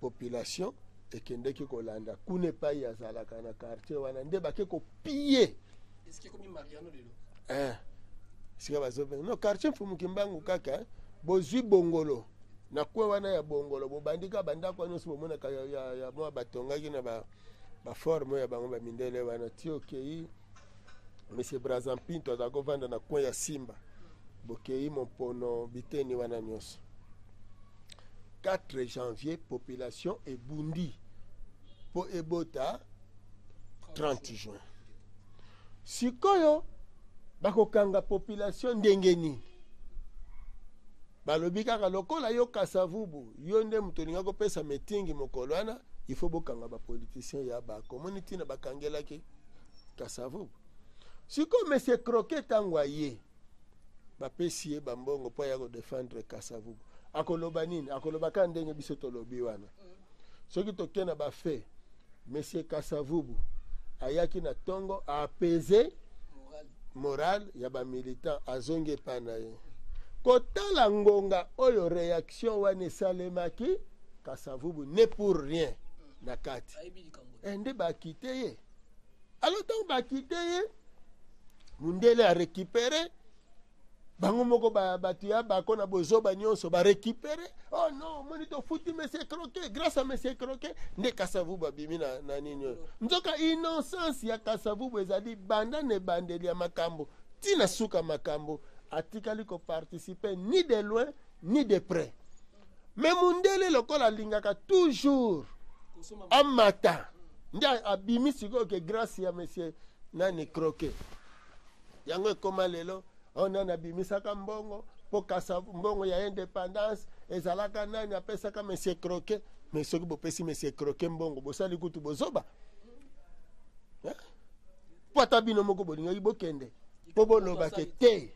population ekendeki kolanda kuna epai azalaka na quartier wana, nde bake kopiller esika bazobenga no quartier Mfumukimbangu. Kaka bozwi Bongolo, na kwe wana ya Bongolo, bobandi kaka bandako nyonso bomonaka ya mwa batongaki na baforme oyo ya bango bamindele wana, ti okei monsieur Brazan Pinto azala kovanda na coin ya Simba, bokei Mompono, biteni wana nyonso. 4 janvier, population ebundi mpo ebota 30 juin. Sikoyo bakokanga population ndenge nini? Balobi kaka lokola yo Kasavubu, yo nde moto olinga kopesa meeting mokolo wana, il faut bokanga bapoliticien ya bakomoni. Ntina bakangelaki Kasavubu. Sikoyo monsieur Croquet, ntango aye, bapesi ye bambongo mpo aya kodéfendre Kasavubu. Akoloba nini? Akoloba kaka ndenge biso tolobi wana. Soki tokei na bafaits, monsieur Kasavubu ayaki na ntongo, aapaiser morale ya bamilitant, azongi epai na ye. Kotala ngonga oyo réaction wana esalemaki, Kasavubu n'est pour rien na kati. Nde bakite ye. Alors ntango bakite ye, mundele arécupérer bango moko, bato ya bako na bozoba nyonso barécupérer: "Oh non, omoni, tofuti monsieur Croquet, grâce à monsieur Croquet nde Kasavubu abimi na nini oyo." Nzoka innocence ya Kasavubu ezali banda na ebandeli ya makambo ntina suka makambo, atikali koparticiper ni de loin ni de près. Mais mundele, lokola alingaka toujours amata, nde abimi sikoyo ke grâce ya monsieur nani, Croquet. Yango ekóma lelo oyo, nani abimisaka mbongo mpo kasa mbongo ya indépendance ezalaka nani apesaka? Monsieur Croquet. Mais soki bopesi monsieur Croquet mbongo, bosali kutu bozoba, mpo ata bino moko bolingaki bokende mpo bolobake te,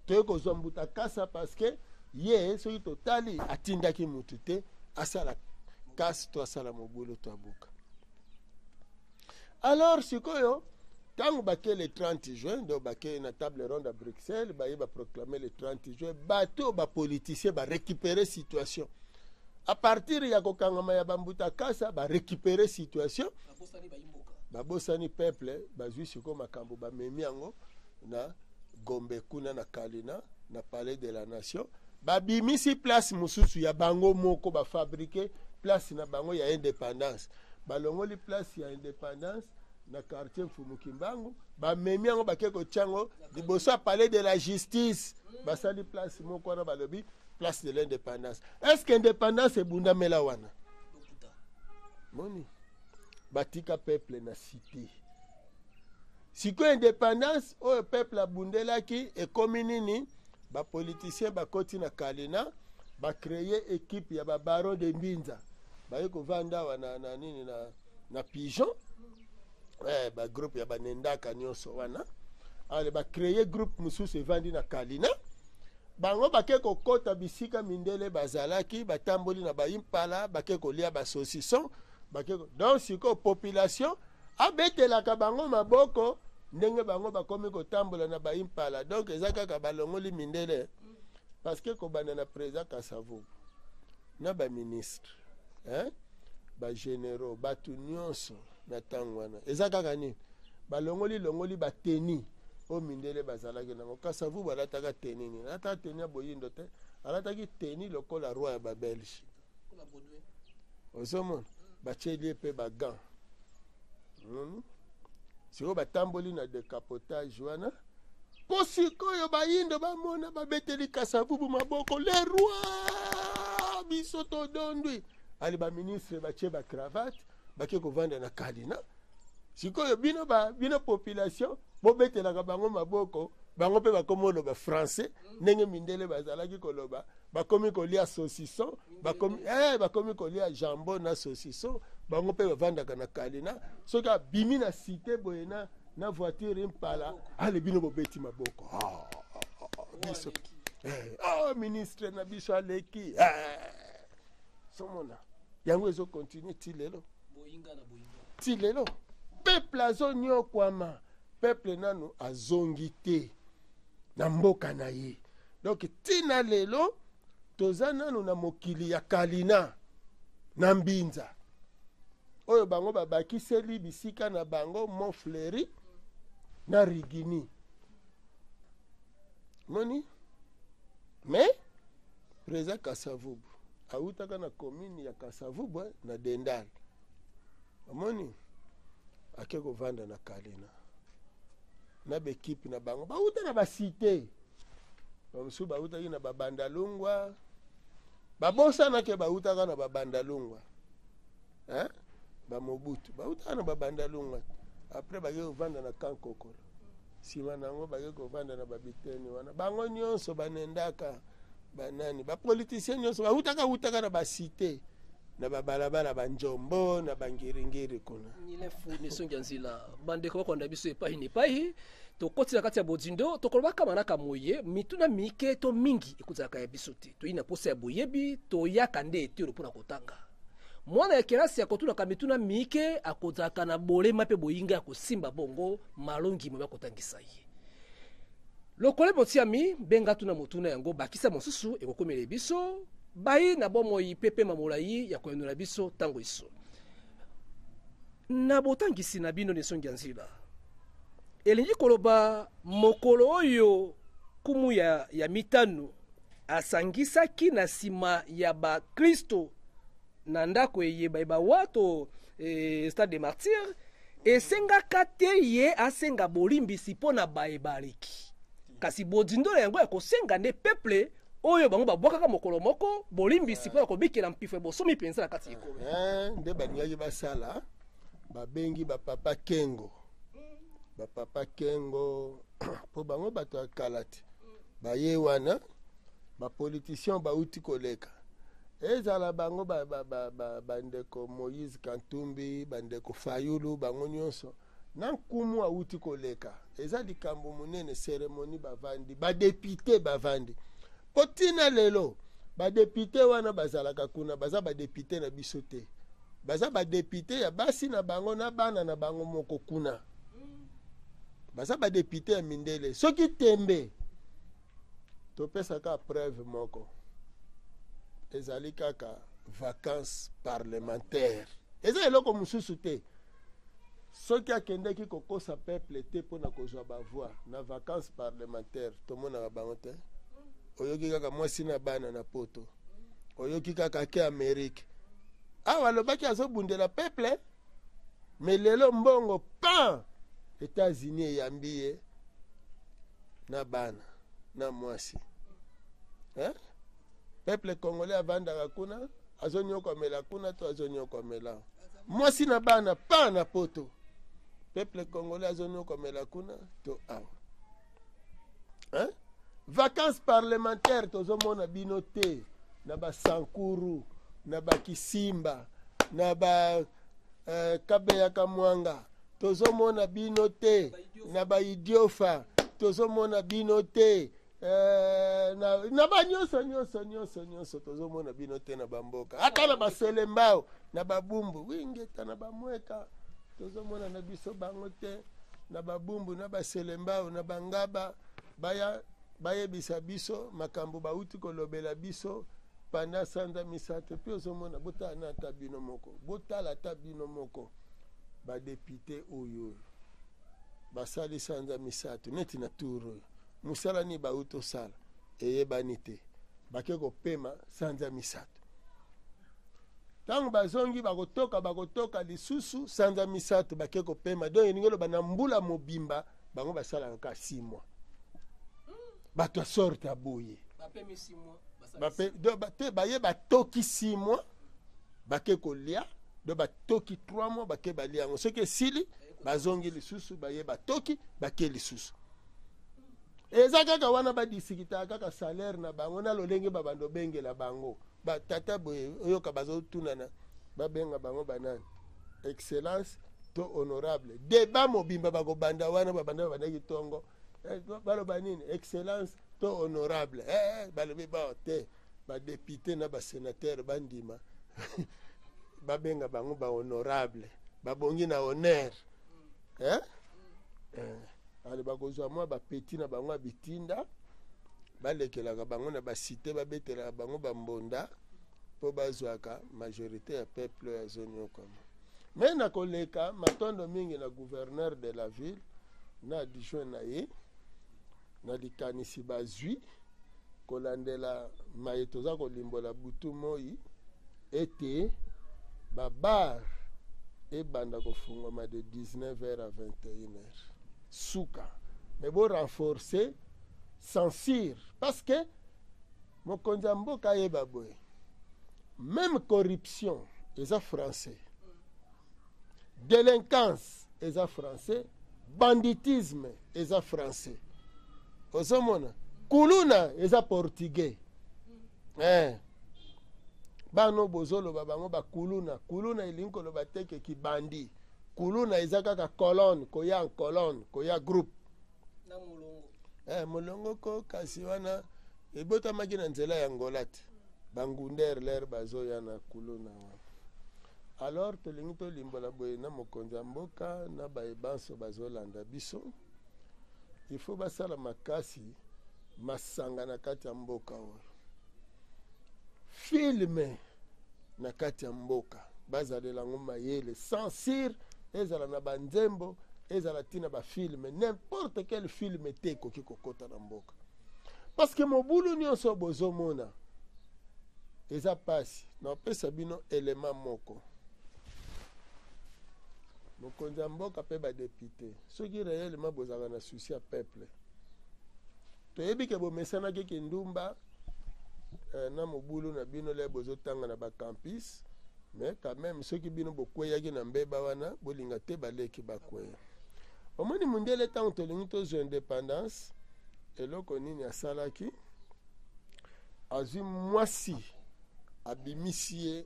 toye kozwa mbuta kasa, parce que ye soki totali atindaki mutu te asala kasi to asala mobulu to abuka. Alors sikoyo ntango bake le 30 juin, donc bake na table ronde à Bruxelles, baye baproclame le 30 juin, bato bapoliticien barécupérer situation à partir ya kokangama ya bambuta kasa, barécupérer situation, babosani peuple. Bazwi sikoyo makambo, bamemi yango na Gombe kuna na Kalina, na Palais de la Nation. Babimisi place mosusu ya bango moko, bafabriquer place na bango ya indépendance, balongoli place ya indépendance. na quartier Mfumu Kimbangu, bamemi yango bake kotia yango liboso ya palais de la justice. Basali place moko wana, balobi place de l'indépendance. Est ce que indépendance ebundamela wana? Moni batika peuple na cité. Sikoyo indépendance oyo peuple abundelaki ekomi nini? Bapoliticien bakoti na Kalina, bacréer équipe ya babaron de Mbinza, baye kovanda awa na nini, na Pigeon, bagroupe ya banendaka nyonso wana. Ale bacréer groupe mosusu evandi na Kalina. Bango bake kokɔta bisika mindele bazalaki, batamboli na baImpala, bake kolia basaucisson, bake. Donc sikoyo population abetelaka bango maboko ndenge bango bakomi kotambola na baImpala. Donc eza kaka balongoli mindele, parce que kobanda na président Kasavubu na baministre, hein? Bagénéraux, bato nyonso na ntango wana, eza kaka nini? Balongoli longoli bateni oyo mindele bazalaki nango. Kasavubu alataka teni nini? Alataka teni ya boyindo te, alataki teni lokola roi ya Babelge. Ozomona batieli ye mpe bagants. Sikoyo batamboli na décapotage wana, mpo sikoyo bayindo bamona babeteli Kasavubu maboko, le roi, biso todondwi. Ali baministre batie bacravate, bake kovanda na Kalina. Sikoyo bino, bino population bobetelaka bango maboko, bango mpe bakomi oloba français ndenge mindele bazalaki koloba. Bakomi kolia saucisson, bakomi kolia jambon na saucisson. Bango mpe bavandaka na Kalina. Soki abimi na cité boye na voiture Impala, ale bino bobeti maboko. Ah, ah, ah, biso ministre na biso aleki. Somona yango ezocontinuer ti lelo. Boyinga na boyinga. Ti lelo peuple azonyokwama, peuple nanu azongi te na mboka na ye. Donc ntina lelo toza nanu na mokili ya Kalina na Mbinza oyo bango babakiseli bisika na bango, Mont Fleury na Rigini. Moni, mais président Kasavubu awutaka na commune ya Kasavubu, na Dendal. Omoni ake kovanda na Kalina na baekipe na bango, bauta na bacité, bamosusu bautaki na Babandalungwa, babosanake bautaka na Babandalungwa, hein? Bamobutu bautaka na Babandalungwa, après bake kovanda na Kankokolo, nsima na yango bake kovanda na babiteni wana. Bango nyonso banendaka, banani, bapoliticien nyonso bautaka utaka na bacité, na babalabala banjombo na bangiringiri kuna. Nilefu misongi ya nzela, bandeko bakolanda biso epai na epai, tokoti na kati ya bozindo. Tokolobaka manaka moye, mituna mike to mingi ekozalaka ya biso te. Toyi na posa ya boyebi, toyaka nde etelo mpona kotanga. Mwana ya kelasi akotunaka mituna mike, akozalaka na bolema mpe boyinga ya kosimba bongo malongi moye bakotangisa ye. Lokole botiami benga, tuna motuna yango, bakisa mosusu ekokomela biso bayi na bomoi mpe pema molai ya koyanola biso ntango iso na botangisi na bino. Nesongi ya nzela elingi koloba mokolo oyo kumu ya mitano asangisaki na nsima ya bakristo na ndako eyeba ebawa to stade de Martyr, esengaka te ye asenga bolimbisi mpo na baebaleki, kasi bozindola yango ya kosenga nde peuple oyo bango babwakaka mokolo moko bolimbisi mpo na kobikela mpifo ya bosomi mpenza na kati ya ekolo. Nde balingaki basala, babengi bapapa Kengo, bapapa Kengo, mpo bango bato ya kala te. Baye wana, bapoliticien bauti koleka, ezala bango bandeko Moïse Katumbi, bandeko Fayulu, bango nyonso na nkumu awuti koleka. Eza likambo monene, cérémonie, bavandi, badéputé bavandi, mpo ntina lelo badéputé wana bazalaka kuna, baza badéputé na biso te, baza badéputé ya basi na bango na bana na bango moko kuna, baza badéputé ya mindele. Soki tembe, topesaka preuve moko, ezali kaka vacance parlementaire, eza eloko mosusu te. Soki akendeki kokosa peuple te mpona kozwa bavoix na vacance parlementaire, tomonaka bango te. Oyoki kaka mwasi na bana na Poto, oyoki kaka ake Amérique. Awa alobaki azobundela peuple. Mais lelo mbongo pan, États-Unis eyambi ye na bana na mwasi, hein? Peuple congolais avandaka kuna, azonyokwamela kuna to azonyokwamela mwasi na bana pa na poto. Peuple congolais azonyokwamela kuna to awa, hein? Vacances parlementaire, tozomona bino te na basankuru, na bakisimba, na ba Kabeya Kamwanga. Tozomona bino te na baidiofa. Tozomona bino te na banyonso nyonso nyonso nyonso. Tozomona bino te na bamboka, ata na baselembao, na babumbu wingeta, na bamweka. Tozomona na biso bango te na babumbu, na baselembao, na bangaba. Baya bayebisa biso makambo bauti kolobela biso pendant sanza 3. Mpe ozomona, botala na ata bino moko, botala ata bino moko badéputés oyo basali sanza 3 neti na tour oyo. Mosala nini bauti osala eyebani te. Bake kopema sanza 3. Ntango bazongi, bakotoka, bakotoka lisusu sanza 3, bake kopema. Donc elingi oloba na mbula mobimba bango basalaka kaka 6 mois. Bato ya sorte ya boye te, baye batoki 6 mois, bake kolia. Donc batoki 3 mois, bake balia yango. Soki esili, bazongi lisusu, baye batoki, bake lisusu. Eza kaka wana badiscutaka kaka salaire na bango na lolenge babanda obengela bango batata boye. Oyoka bazotunana babenga bango banani, excellence to honorable. Débat mobimba bakobanda wana, babanda, babandaki ntongo. Baloba nini, excellence to honorable? Balobi bao te, badéputés na basénateur bandima babenga bango bahonorable, babongi na honneur, eh? Ale bakozwa mwa bapeti na bango ya bitinda, balekelaka bango na basite, babetelaka bango bambonda mpo bazwaka majorité ya peuple oyo azonyokama. Me na koleka, matondo mingi na gouverneur de la ville na adjoint na ye na likanisi bazwi kolandela maye toza kolimbola butu moi ete babar ebanda kofungwama de 19h à 21h suka. Me borenforcer censure, parce que mokonzi ya mboka ayeba boye: même corruption eza français, délinquance eza français, banditisme eza français, ozomona kuluna eza portugais. Bano bozoloba bango bakuluna. Kuluna elingi koloba te ke kibandi. Kuluna eza kaka colonne, koya en colonne, koya groupe. Na molongo. Molongo ko, kasi wana ebotamaki na nzela ya Ngola te. Bangunder lere bazoya na kuluna wana. Alors tolingi tolimbola boye na mokonzi ya mboka na bayebanso bazolanda biso: il faut basala makasi masanga na kati ya mboka oyo, film na kati ya mboka, bazalela yango mayele. Censure ezala na banzembo, ezala ntina bafilm, n'importe quel film te ekoki kokɔta na mboka, parce que mobulu nyonso bozomona eza mpasi. Napesa bino elema moko: mokonzi ya mboka mpe badéputés, soki réellement bozalaka na souci ya peuple, toyebi ke bomesanaki kindumba na mobulu na bino le bozotanga na bacampus. Mais quand même, soki bino bokweyaki na mbeba wana, bolinga te baleki bakweya. Omoni mundele, ntango tolingi tozwa indépendance, eloko nini asalaki? Azwi mwasi, abimisi ye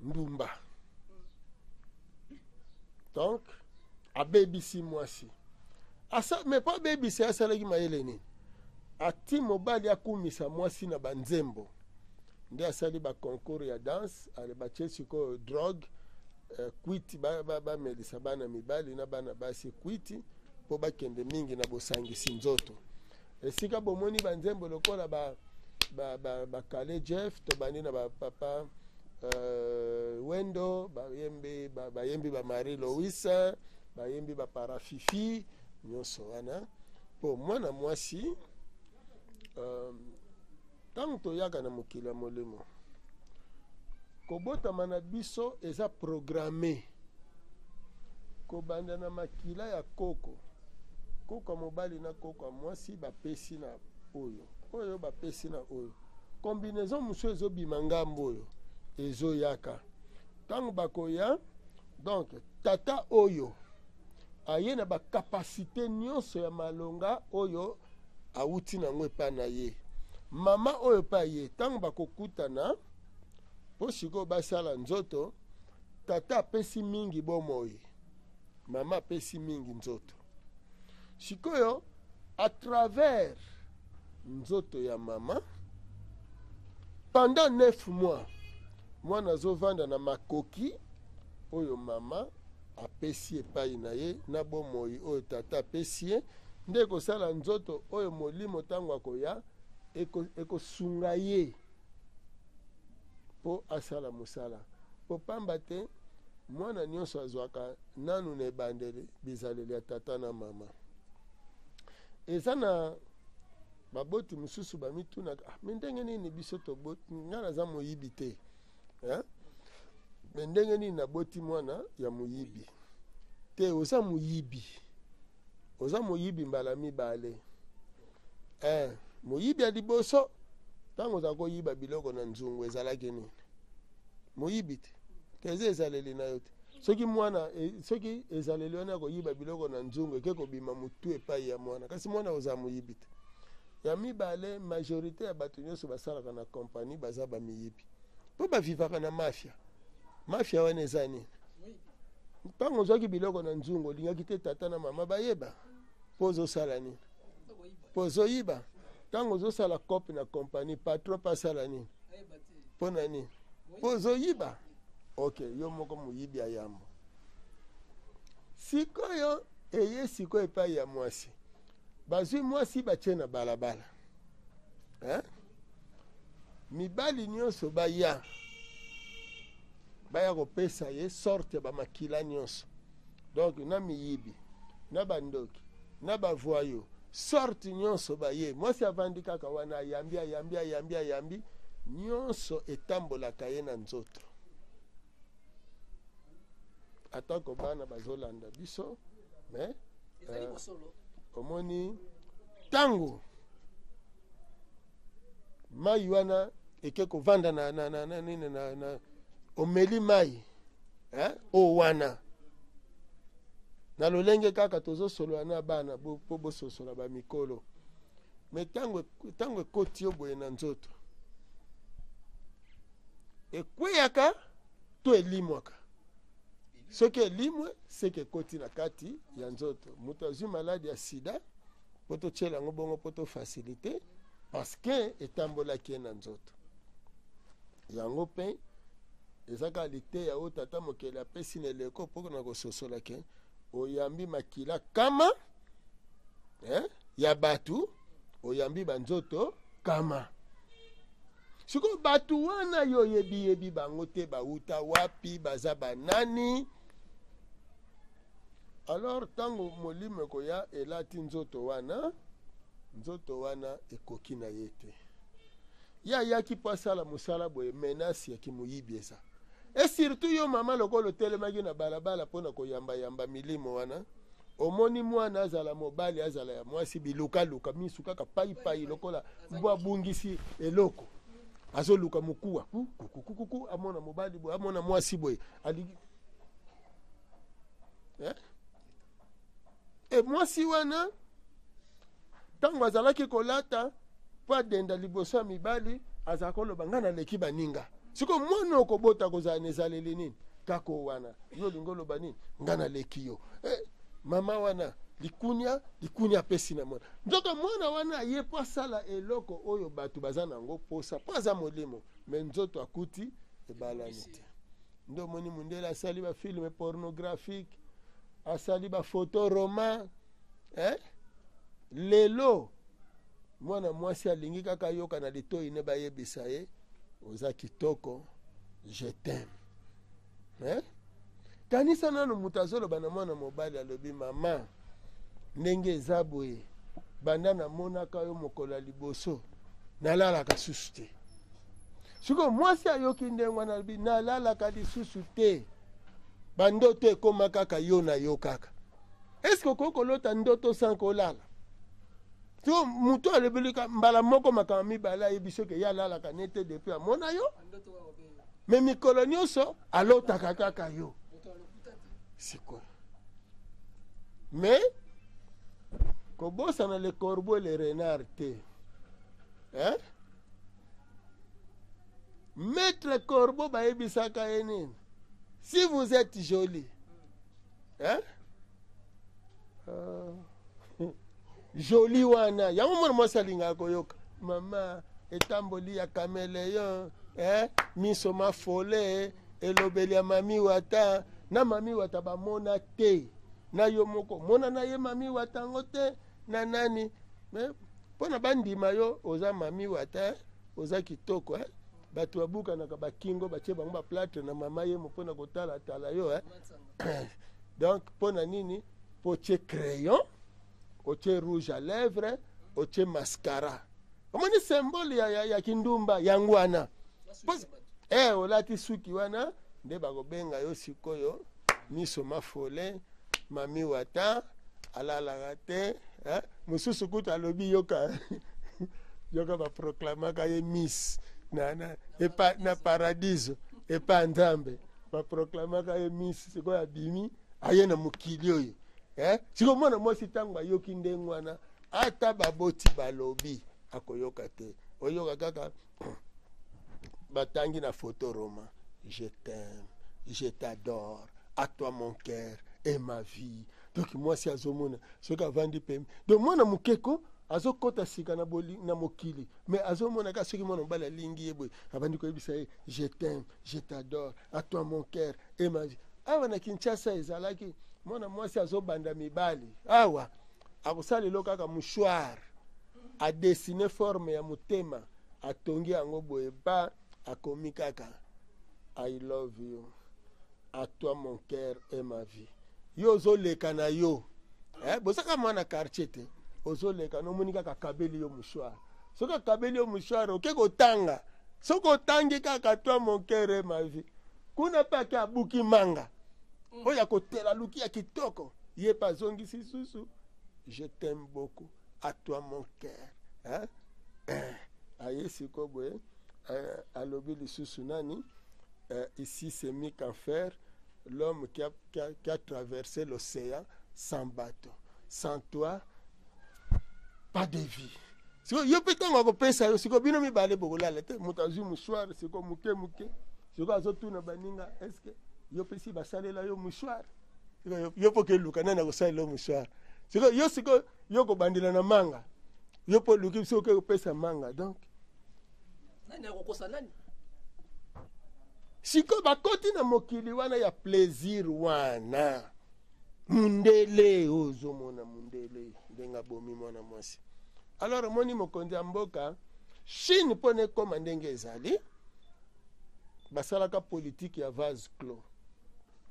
ndumba. Donc abebisi mwasi. Mais mpo abebisi, asalaki mayele nini? Ati mobali akumisa mwasi na banzembo. Nde asali baconcours ya danse. Ale batie sikoyo drogue, kwiti, bamelisa bana mibali na bana basi kwiti mpo bakende mingi na bosangisi nzoto. Esika bomoni banzembo lokola bakale ba, ba Jeff, tobandi na bapapa Wendo, bayembi bayembi ba Marie Louisa, bayembi baparafifi nyonso wana mpo mwana mwasi. Ntango toyaka na mokili ya molimo, Kobotama na biso eza programme kobanda na makila ya koko. Koko ya mobali na koko ya mwasi bapesi na oyo, oyo bapesi na oyo. Combinaison mosusu ezobima ngambo oyo ezoyaka. Ntango bakoya, donc tata oyo aye na ba capacité nyonso ya malonga oyo awuti nango epai na ye. Mama oyo epai ye, ntango bakokutana mpo sikoyo basala nzoto, tata apesi mingi bomoi, mama apesi mingi nzoto. Sikoyo à travers nzoto ya mama pendant 9 mois, mwana azovanda na makoki oyo mama apesi epai na ye na bomoi oyo tata apesi ye, nde ekosala nzoto oyo molimo ntango akoya ekosunga ye mpo asala mosala. Mpo pamba te mwana nyonso azwaka nanu na ebandeli bizaleli ya tata na mama. Eza na baboti mosusu bamitunaka, ah, me ndenge nini biso toboti, ngai naza moyibi te, hein? Me ndenge nini naboti mwana ya moyibi te? Oza moyibi, oza moyibi mbala mibale. Moyibi ya liboso, ntango oza koyiba biloko na nzungu, ezalaki nini? Moyibi te, te eza ezaleli na yo te. Soki mwana, soki ezaleli wana ya koyiba biloko na nzungu eke kobima motu epai ya mwana, kasi mwana oza moyibi te. Ya mibale, majorité ya bato nyonso basalaka na kompani baza bamiyibi, mpo bavivaka na mafia. Mafia wana eza nini? Ntango ozwaki biloko na nzungu, olingaki te tata na mama bayeba mpo ozosala nini, mpo ozoyiba. Ntango ozosala cope na kompani, patron mpe asala nini? Mpo na nini? Mpo ozoyiba. Ok, yo moko moyibi ya yambo. Sikoyo eye sikoyo epai ya mwasi, bazwi mwasi batie na balabala, hein? Mibali nyonso baya kopesa ye sorte ya bamakila nyonso, donc na miyibi, na bandoki, na bavoyo, sorte nyonso baye. Mwasi avandi kaka wana, ayambi, ayambi, ayambi, ayambi, nyonso etambolaka ye na nzoto. Atako bana bazolanda biso, mais omoni ntango mai wana eke kovanda na, na, na, na, nini na, na omeli mai, eh? O wana na lolenge kaka tozosolola na bana mpo bososola bamikolo, me ntango ekoti yo boye na nzoto, ekweyaka to elimwaka. Soki elimwe, seke ekoti na kati ya nzoto. Moto azwi maladi ya sida, mpo totiela yango bongo mpo tofacilité, parce que etambolaki ye na nzoto. Yango mpe eza kaka liteya oyo tata mokeli apesi na eleko mpo na kososola ke oyambi makila kama, ya bato, oyambi banzoto kama. Sikoyo bato wana yo oyebi bango te, bauta wapi, baza banani? Alors ntango molimo ekoya elati nzoto wana, nzoto wana ekoki na ye te. Ye ayaki mpo asala mosala boye, menace ya kimoyibi eza. E surtout yo mama, lokola otelemaki na balabala mpona koyambayamba milimo wana, omoni mwana azala mobali, azala ya mwasi, bilukaluka misu kaka paipai lokola mbwa abungisi eloko, azoluka mokuwa kukukukuku, amona mobali boye, amona mwasi boye, alingi, eh? E mwasi wana ntango azalaki kolata mpo adenda liboso ya mibali, azala koloba ngai naleki baninga. Sikoyo mwana okobota kozala na ezaleli nini? Kaka wana yo olingi oloba nini? Ngai naleki yo. Mama wana likunia likunia apesi na mwana. Nzoka mwana wana aye mpo asala eloko oyo bato baza nango posa, mpo aza molimo, me nzoto akuti ebalani te. Nde omoni mundele asali bafilme pornographique, asali bafoto roman, eh? Lelo mwana mwasi alingi kaka ayoka na litoi ne bayebisa ye oza kitoko, je t'aime, eh? Kanisa nano moto azoloba na mwana mobali, alobi mama, ndenge eza boye, banda namonaka yo mokolo ya liboso, nalalaka susu te. Sikoyo mwasi ayoki ndenge wana, alobi nalalaka lisusu te, bandoto ekoma kaka yo na yo kaka. Eske okoki kolota ndoto sans kolala? Sikoyo moto alobelika mbala moko makambo mibale, ayebi soki ye alalaka ne te depuis amona yo, me mikolo nyonso alotaka kaka yo. Sikoyo mais kobosana le corbeau et le renard te, hein? Maître corbeau bayebisaka ye nini? Si vous êtes jolie, hein? Jolie wana yango mwana mwasi alingaka koyoka mama etamboli ya caméléon, eh? Miso mafole, elobeli ya mami wata na mami wata bamona te na yo moko mona na ye mami wata yango te na nani. Me mpo na bandima yo oza mami wata, oza kitoko, eh? Bato babukanaka bakingo, batie bango baplâtre na mama ye mo mpona kotalatala yo, eh? Donc mpo na nini? Mpo otie crayon, otie rouge à lèvre, otie mascara, omoni symbole ya kindumba yango wana. Olati suki wana nde bakobenga yo sikoyo miso mafole, mami wata alalaka te, eh? Mosusu kutu alobi yoka yoka, baproclamaka ye miss na paradiso epa Nzambe, baproclamaka ye miss. Sikoyo abimi aye na mokili oyo, eh? Sikoyo mwana mwasi ntango ayoki ndenge wana, ata baboti balobi, akoyoka te. Oyoka kaka batangi na photo roman: "Je t'aime, je t'adore, à toi mon cœur et ma vie." Donc mwasi azomona soki avandi pembe. Donc mwana mokeko azokɔta sika na mokili, mais azomona kaka soki mwana mobali alingi ye boye, abandi koyebisa ye: "Je t'aime, je t'adore, à toi mon cœur et ma vie." Awa na Kinshasa ezalaki mwana mwasi azobanda mibali awa, akosala eloko kaka mouchoir, adessine forme ya motema, atongi yango boye, ba akomi kaka "I love you, à toi mon cœur et ma vie." Yo ozoleka na yo, eh, bozaka mwana quartier te, ozoleka nomoni kaka akabeli yo mouchoir. Soki akabeli yo mouchoir, oke kotanga. Soki otangi kaka "toi mon cœur et ma vie", kuna mpe ake abuki manga oyo akotela luki ya kitoko, ye mpe azongisi susu: "Je t'aime beaucoup, à toi mon cœur", hein? Eh, aye sikoyo boye, eh, alobi lisusu nani, eh, ici c'est Mick Enfer, l'homme qui a traversé l'océan sans bateau, sans toi pas de vie. Sikoyo yo mpe ntango akopesa yo, sikoyo bino mibale bokolala te. Moto azwi mouchoir sikoyo moke moke, sikoyo azotuna baninga: "Est-ce yo mpe si basalela yo mouchoir?" Sikoyo yo mpo keluka nani akosalela yo mouchoir. Sikoyo yo, sikoyo yo kobandela na manga, yo mpo oluki soki oke kopesa manga. Donc Nani akokosa nani? Sikoyo bakoti na mokili wana ya plaisir wana. Mundele oyo ozomona, mundele ndenge abomi mwana mwasi. Alors omoni mokonzi ya mboka Chine, mpona ekóma ndenge ezali, basalaka politike ya vase clos.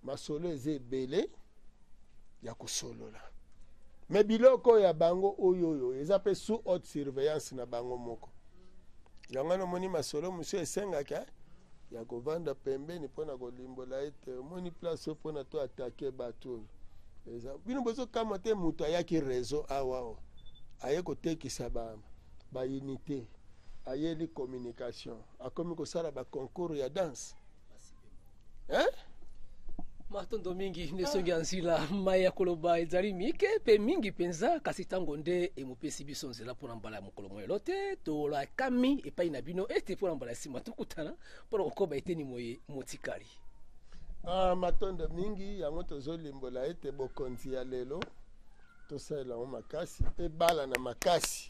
Masolo eza ebele ya kosolola, me biloko oyo ya bango oyo oyo eza mpe sous haute surveillance na bango moko. Yango wana omoni masolo mosusu esengaka ya kovanda pembeni mpona kolimbola ete omoni place oyo mpona to attaquer bato oyo eza bino bozokamwa te. Moto ayaki réseau awa awa, aye kotekisa baunité, ayeli communication, akomi kosala baconcours ya danse, hein? Matondo mingi nde songi ya nzila. Mai ya koloba ezali mike mpe mingi mpenza, kasi ntango nde emopesi biso nzela mpona mbala ya mokolo moyelo te. Tolakami epai na bino ete mpona mbala ya nsima tokutana mpona kokoba eteni moye motikali. Ah, matondo mingi. Yango tozolimbola ete bokonzi ya lelo tosalela yango makasi, ebala na makasi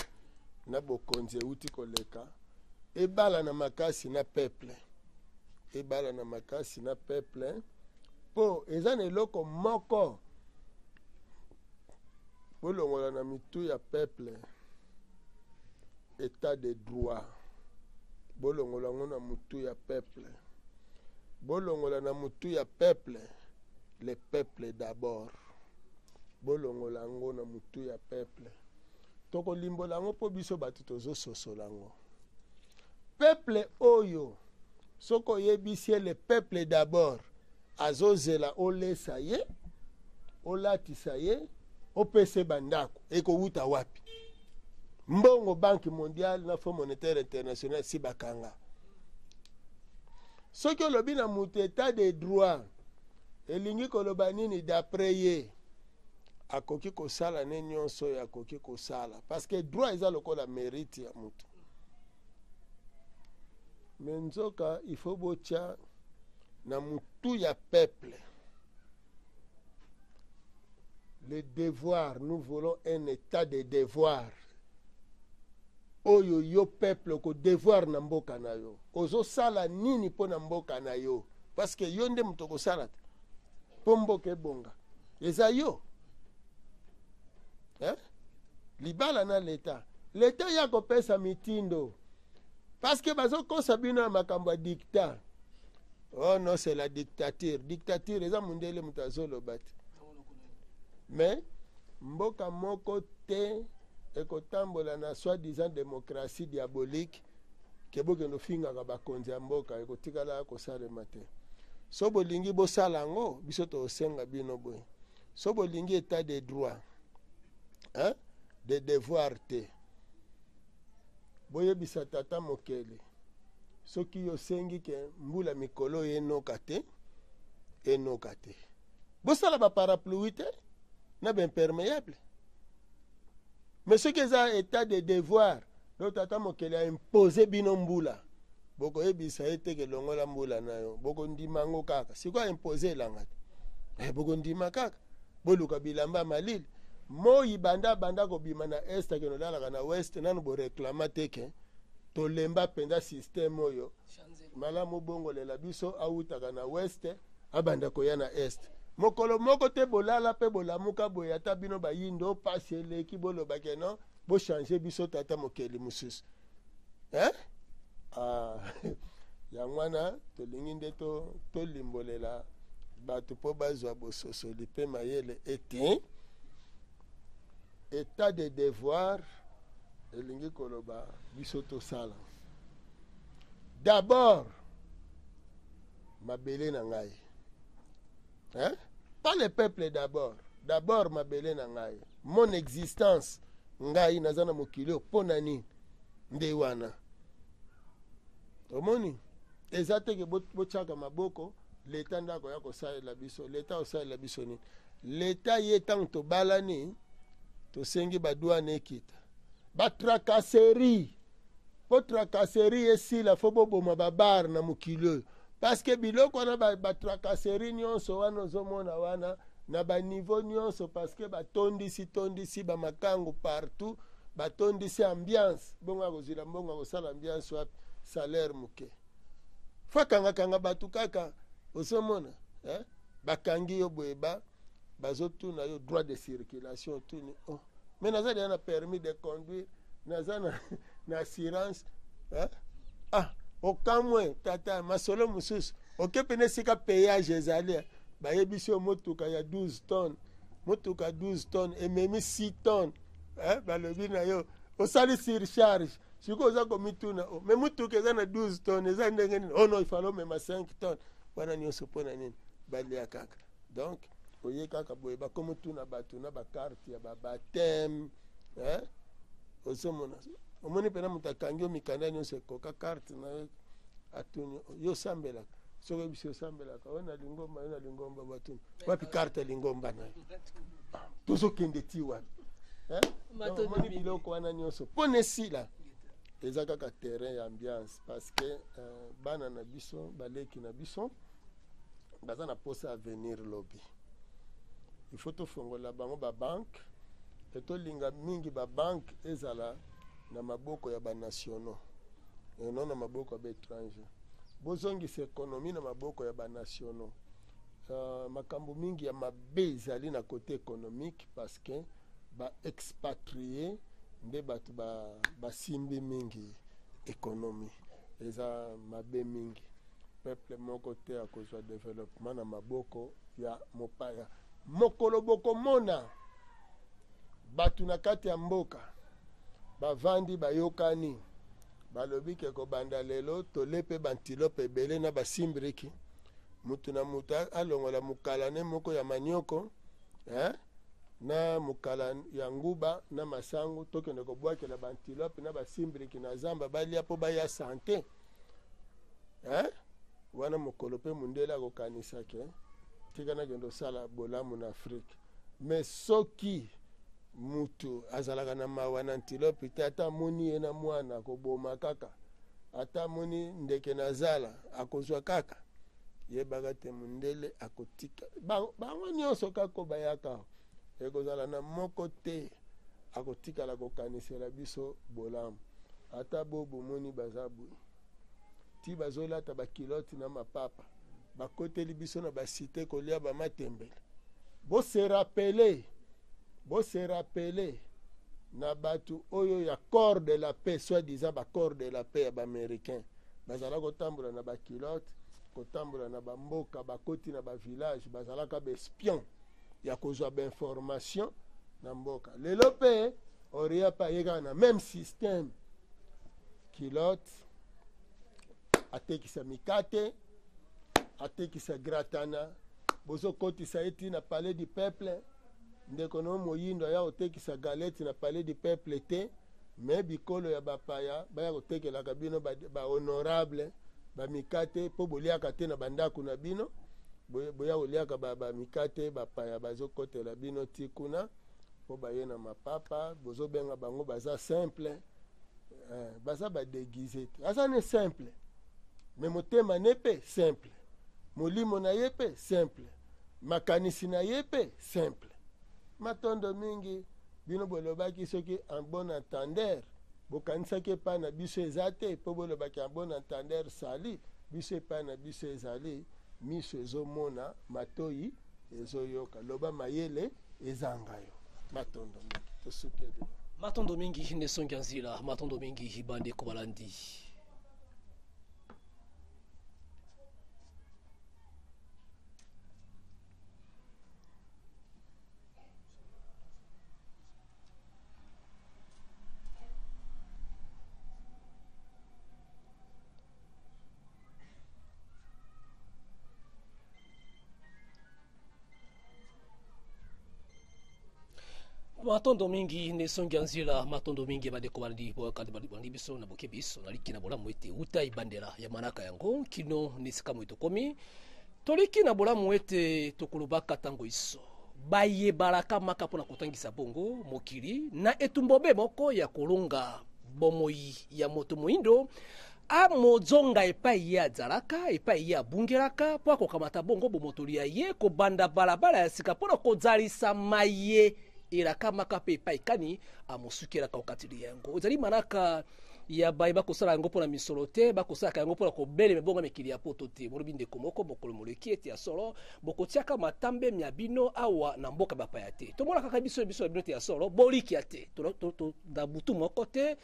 na bokonzi euti koleka, ebala na makasi na peuple, ebala na makasi na peuple, mpo eza na eloko moko bolongola na mitu ya peuple: état de droit. Bolongola yango na mutu ya peuple, bolongola na mutu ya peuple "le peuple d'abord", bolongola yango na mutu ya peuple. Tokolimbola yango mpo biso bato tozososola yango. Peuple oyo Soki oyebisi ye le peuple d'abord, azozela olesa ye, olatisa ye, opesa ye bandako, ekowuta wapi? Mbongo Banque mondiale na Fonds monétaire international si bakanga. Soki olobi na moto état de droit, elingi koloba nini d'après ye? Akoki kosala ne nyonso oyo akoki kosala, parce que droit eza lokola mérite ya moto. Mais nzoka il faut botia na mutu ya peuple le devoir. Nous voulons un état de devoir oyo yo peuple okodevoir na mboka na yo. Ozosala nini mpo na mboka na yo? Parce que yo nde moto okosala te mpo mboka ebonga, eza yo, eh? Libala na leta, leta ya kopesa mitindo, parce que bazokosa bino ya makambo ya diktat. Oh non, c'est la dictature. Dictature eza mondele moto azoloba te. Mais mboka moko te ekotambola na soi-disant démocratie diabolique ke bokende ofingaka bakonzi ya mboka, ekotikala kosalema te. So bolingi bosala yango, biso tosenga bino boye: so bolingi état de droit, hein? De devoir te, boyebisa tata mokeli soki yo osengi ke mbula mikolo oyo enoka te, enoka te. Bosala baparapluie te na baimperméable. Mais soki eza état de devoir, donc tata mokeli aimpose bino mbula, bokoyebisa ye te ke longola mbula na yo, bokondima yango kaka. Sikoyo aimpose elanga te, bokondima kaka. Boluka bilamba ya malili. Moi banda banda kobima na est, akende olalaka na ouest, nanu boréclamer te ke tolemba mpenza système oyo. Malamu obongolela biso awutaka na ouest, abanda koya na est. Mokolo moko te bolala mpe bolamuka boye, ata bino bayindo pasi eleki, bolobake non, bochange biso tata mokeli mosusu, eh? Ah, yango wana tolingi nde tolimbolela bato mpo bazwa bososoli mpe mayele ete état de devoir elingi koloba biso tosala d'abord mabele na ngai, hein? Pas le peuple d'abord, d'abord mabele na ngai, mon existence. Ngai naza na mokili oyo mpo na nini? Nde wana omoni eza teke botiaka maboko leta ndako ya kosalela biso. Leta osalela biso nini? Leta ye ntango tobalani, tosengi badouane ekita, batracasserie. Mpo tracasserie esila, fo boboma babar na mokili oyo, parce que biloko wana, batracasserie nyonso wana ozomona wana na baniveau nyonso, parce que batondisi tondisi bamakangu partout, batondisi ambiance. Bongo akozwila mbongo akosala ambiance wapi? Salaire moke, fo akangakanga bato kaka. Ozomona, eh? Bakangi yo boye, bazotuna yo droit de circulation, otuni: "Oh, mais naza deja na permis de conduire, naza na assurance, eh? Ah, okamwe tata, masolo mosusu. Oke pene esika péage ezali, bayebisi yo motuka ya 12 tonnes, motuka 12 tonnes ememi 6 tonnes, eh? Balobi na yo osali surcharge. Sikoyo oza komituna: oh, mais motuka eza na 12 tonnes, eza ndenge nini? Oh non, ifale omema 5 tonnes. Wana nyonso mpo na nini? Balia kaka. Donc oye kaka boye, bakomotuna bato na bacarte ya babaptême, eh? Ozomona, omoni mpena moto akangi yo mikanda nyonso ekoka, carte na yo, atuni yo: "Osambelaka?" Soki oyebisi osambelaka oyo na lingomba, yo na lingomba, batuni: "Wapi carte ya lingomba na yo?" Tozokende ti wapi? Omoni biloko wana nyonso mpo na esila, eza kaka terrain ya ambiance, parce que bana na biso, baleki na biso baza na posa avenir lobi. Il faut tofongola bango babanke e tolinga mingi babanke ezala na maboko ya banationaux, non na maboko ya baétranger. Bozongisa économie na maboko ya banationaux. Makambo mingi ya mabe ezali na côté économique, parce que baexpatrie nde bato basimbi mingi économie. Eza mabe mingi. Peuple moko te akozwa développement na maboko ya mopaya. Mokolo bokomona bato na kati ya mboka bavandi, bayokani. Balobi ke kobanda lelo tole pe bantilope ebele na basimbriki. Mutu na mutu alongola mukala ne moko ya manioko, hein? Na mukala ya nguba na masangu, tokende kobwakela bantilope na basimbriki na zamba balia po baya sante. Hein? Wana mokolo pe mundele akokanisa ke tika nakende osala bolamu na Afrique. Mais soki mutu azalaka na mawa na antilope te, ata amoni ye na mwana akoboma kaka, ata amoni ndeke na zala akozwa kaka, yebaka te mundele akotika bango nyonso kaka bayaka, ekozala na moko te akotikala kokanisela biso bolamu. Ata bo bomoni baza boye ti bazolata ba culotte na mapapa, bakoteli biso na ba cité kolia ba matembele. Bo se rappeler, bo se rappeler na batu oyo ya corps de la paix, soi-disant ba corps de la paix ya ba américains, bazala kotambola na ba culotte, kotambola na ba mboka, bakoti na ba village, bazalaka ba espion ya kozwa ba information na mboka. Lelo pe Oria pe ayekaka na même système, culotte, atekisa mikate, atekisa gratana, bozokotisa ye ti na palais du peuple. Ndeko no moyindo aya kotekisa galette na palais du peuple te, mais bikolo ya bapaya baya kotekelaka bino ba honorable ba mikate po boliaka te na bandako na bino, boya koliaka ba mikate bapaya bazokotela bino ti kuna po baye na mapapa, bozobenga bango baza simple. Baza ba déguisé te, aza ne simple mais motema ne pe simple, molimo na ye pe simple, makanisi na ye pe simple. Matondo mingi bino bolobaki soki en bon entendeur, bokanisaki epai na biso eza te, po bolobaki en bon entendeur sali biso epai na biso ezali, miso ezomona, matoyi ezoyoka, loba mayele ezanga yo. Matondo mingi, tosukeli. Matondo mingi nesongi ya nzila, matondo mingi bandeko balandi. Matondo mingi nesongi ya nzila, matondo mingi bandeko balandi boyokani balandi biso na boke biso naliki na bolamu ete uta ebandela ya manaka yango kino nesika moye tokomi toliki na bolamu ete tokolobaka tango iso bayebalaka maka mpona kotangisa bongo mokili na etumba obe moko ya kolonga bomoi ya moto moindo amozonga epai ye azalaka, epai ye abungelaka, mpo akokamata bongo bomotoli ya ye kobanda balabala ya sika mpona kozalisa maye elakamaka mpe epai kani amosukelaka okatili yango. Ezali manaka ya baye bakosala yango mpona misolo te, bakosalaka yango mpona kobelema bongo mikili ya poto te. Molobi ndeko moko mokolo moleki ete ya solo bokotiaka matambe mya bino awa na mboka bapaya te. Tomona kaka biso biso na bino te ya solo bolikia te na butu moko te,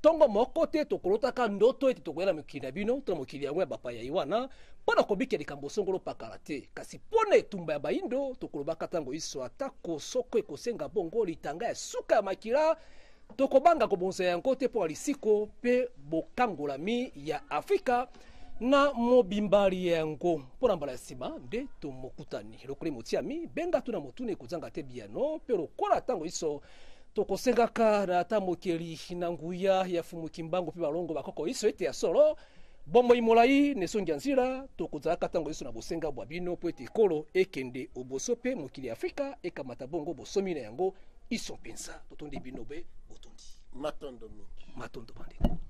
tongo moko te tokolotaka ndoto ete tokoya na mokili na bino to na mokili yango ya bapaya ye wana mpo na kobika likambo songolo pakala te. Kasi mpo na etumba ya bayindo tokolobaka ntango iso, atako soko ekosenga bongo litanga ya suka ya makila, tokobanga kobonza yango te mpo na lisiko mpe bokangolami ya Afrika na mobimbali yango. Mpo na mbala ya nsima nde tomokutani lokola emotiami benga tuna motuna ekozanga te biyano, mpe lokola ntango iso tokosengaka na ata mokeli na nguya ya Fumu Kimbangu mpe balongo bakoko iso ete ya solo bomoi molai na esongi ya nzila tokozalaka ntango iso na bosenga bwa bino mpo ete ekolo ekende oboso mpe mokili ya Afrika ekamata bongo bosomi na yango iso mpenza. Totondi bino be botondi. Matondo mingi. Matondo bandeko.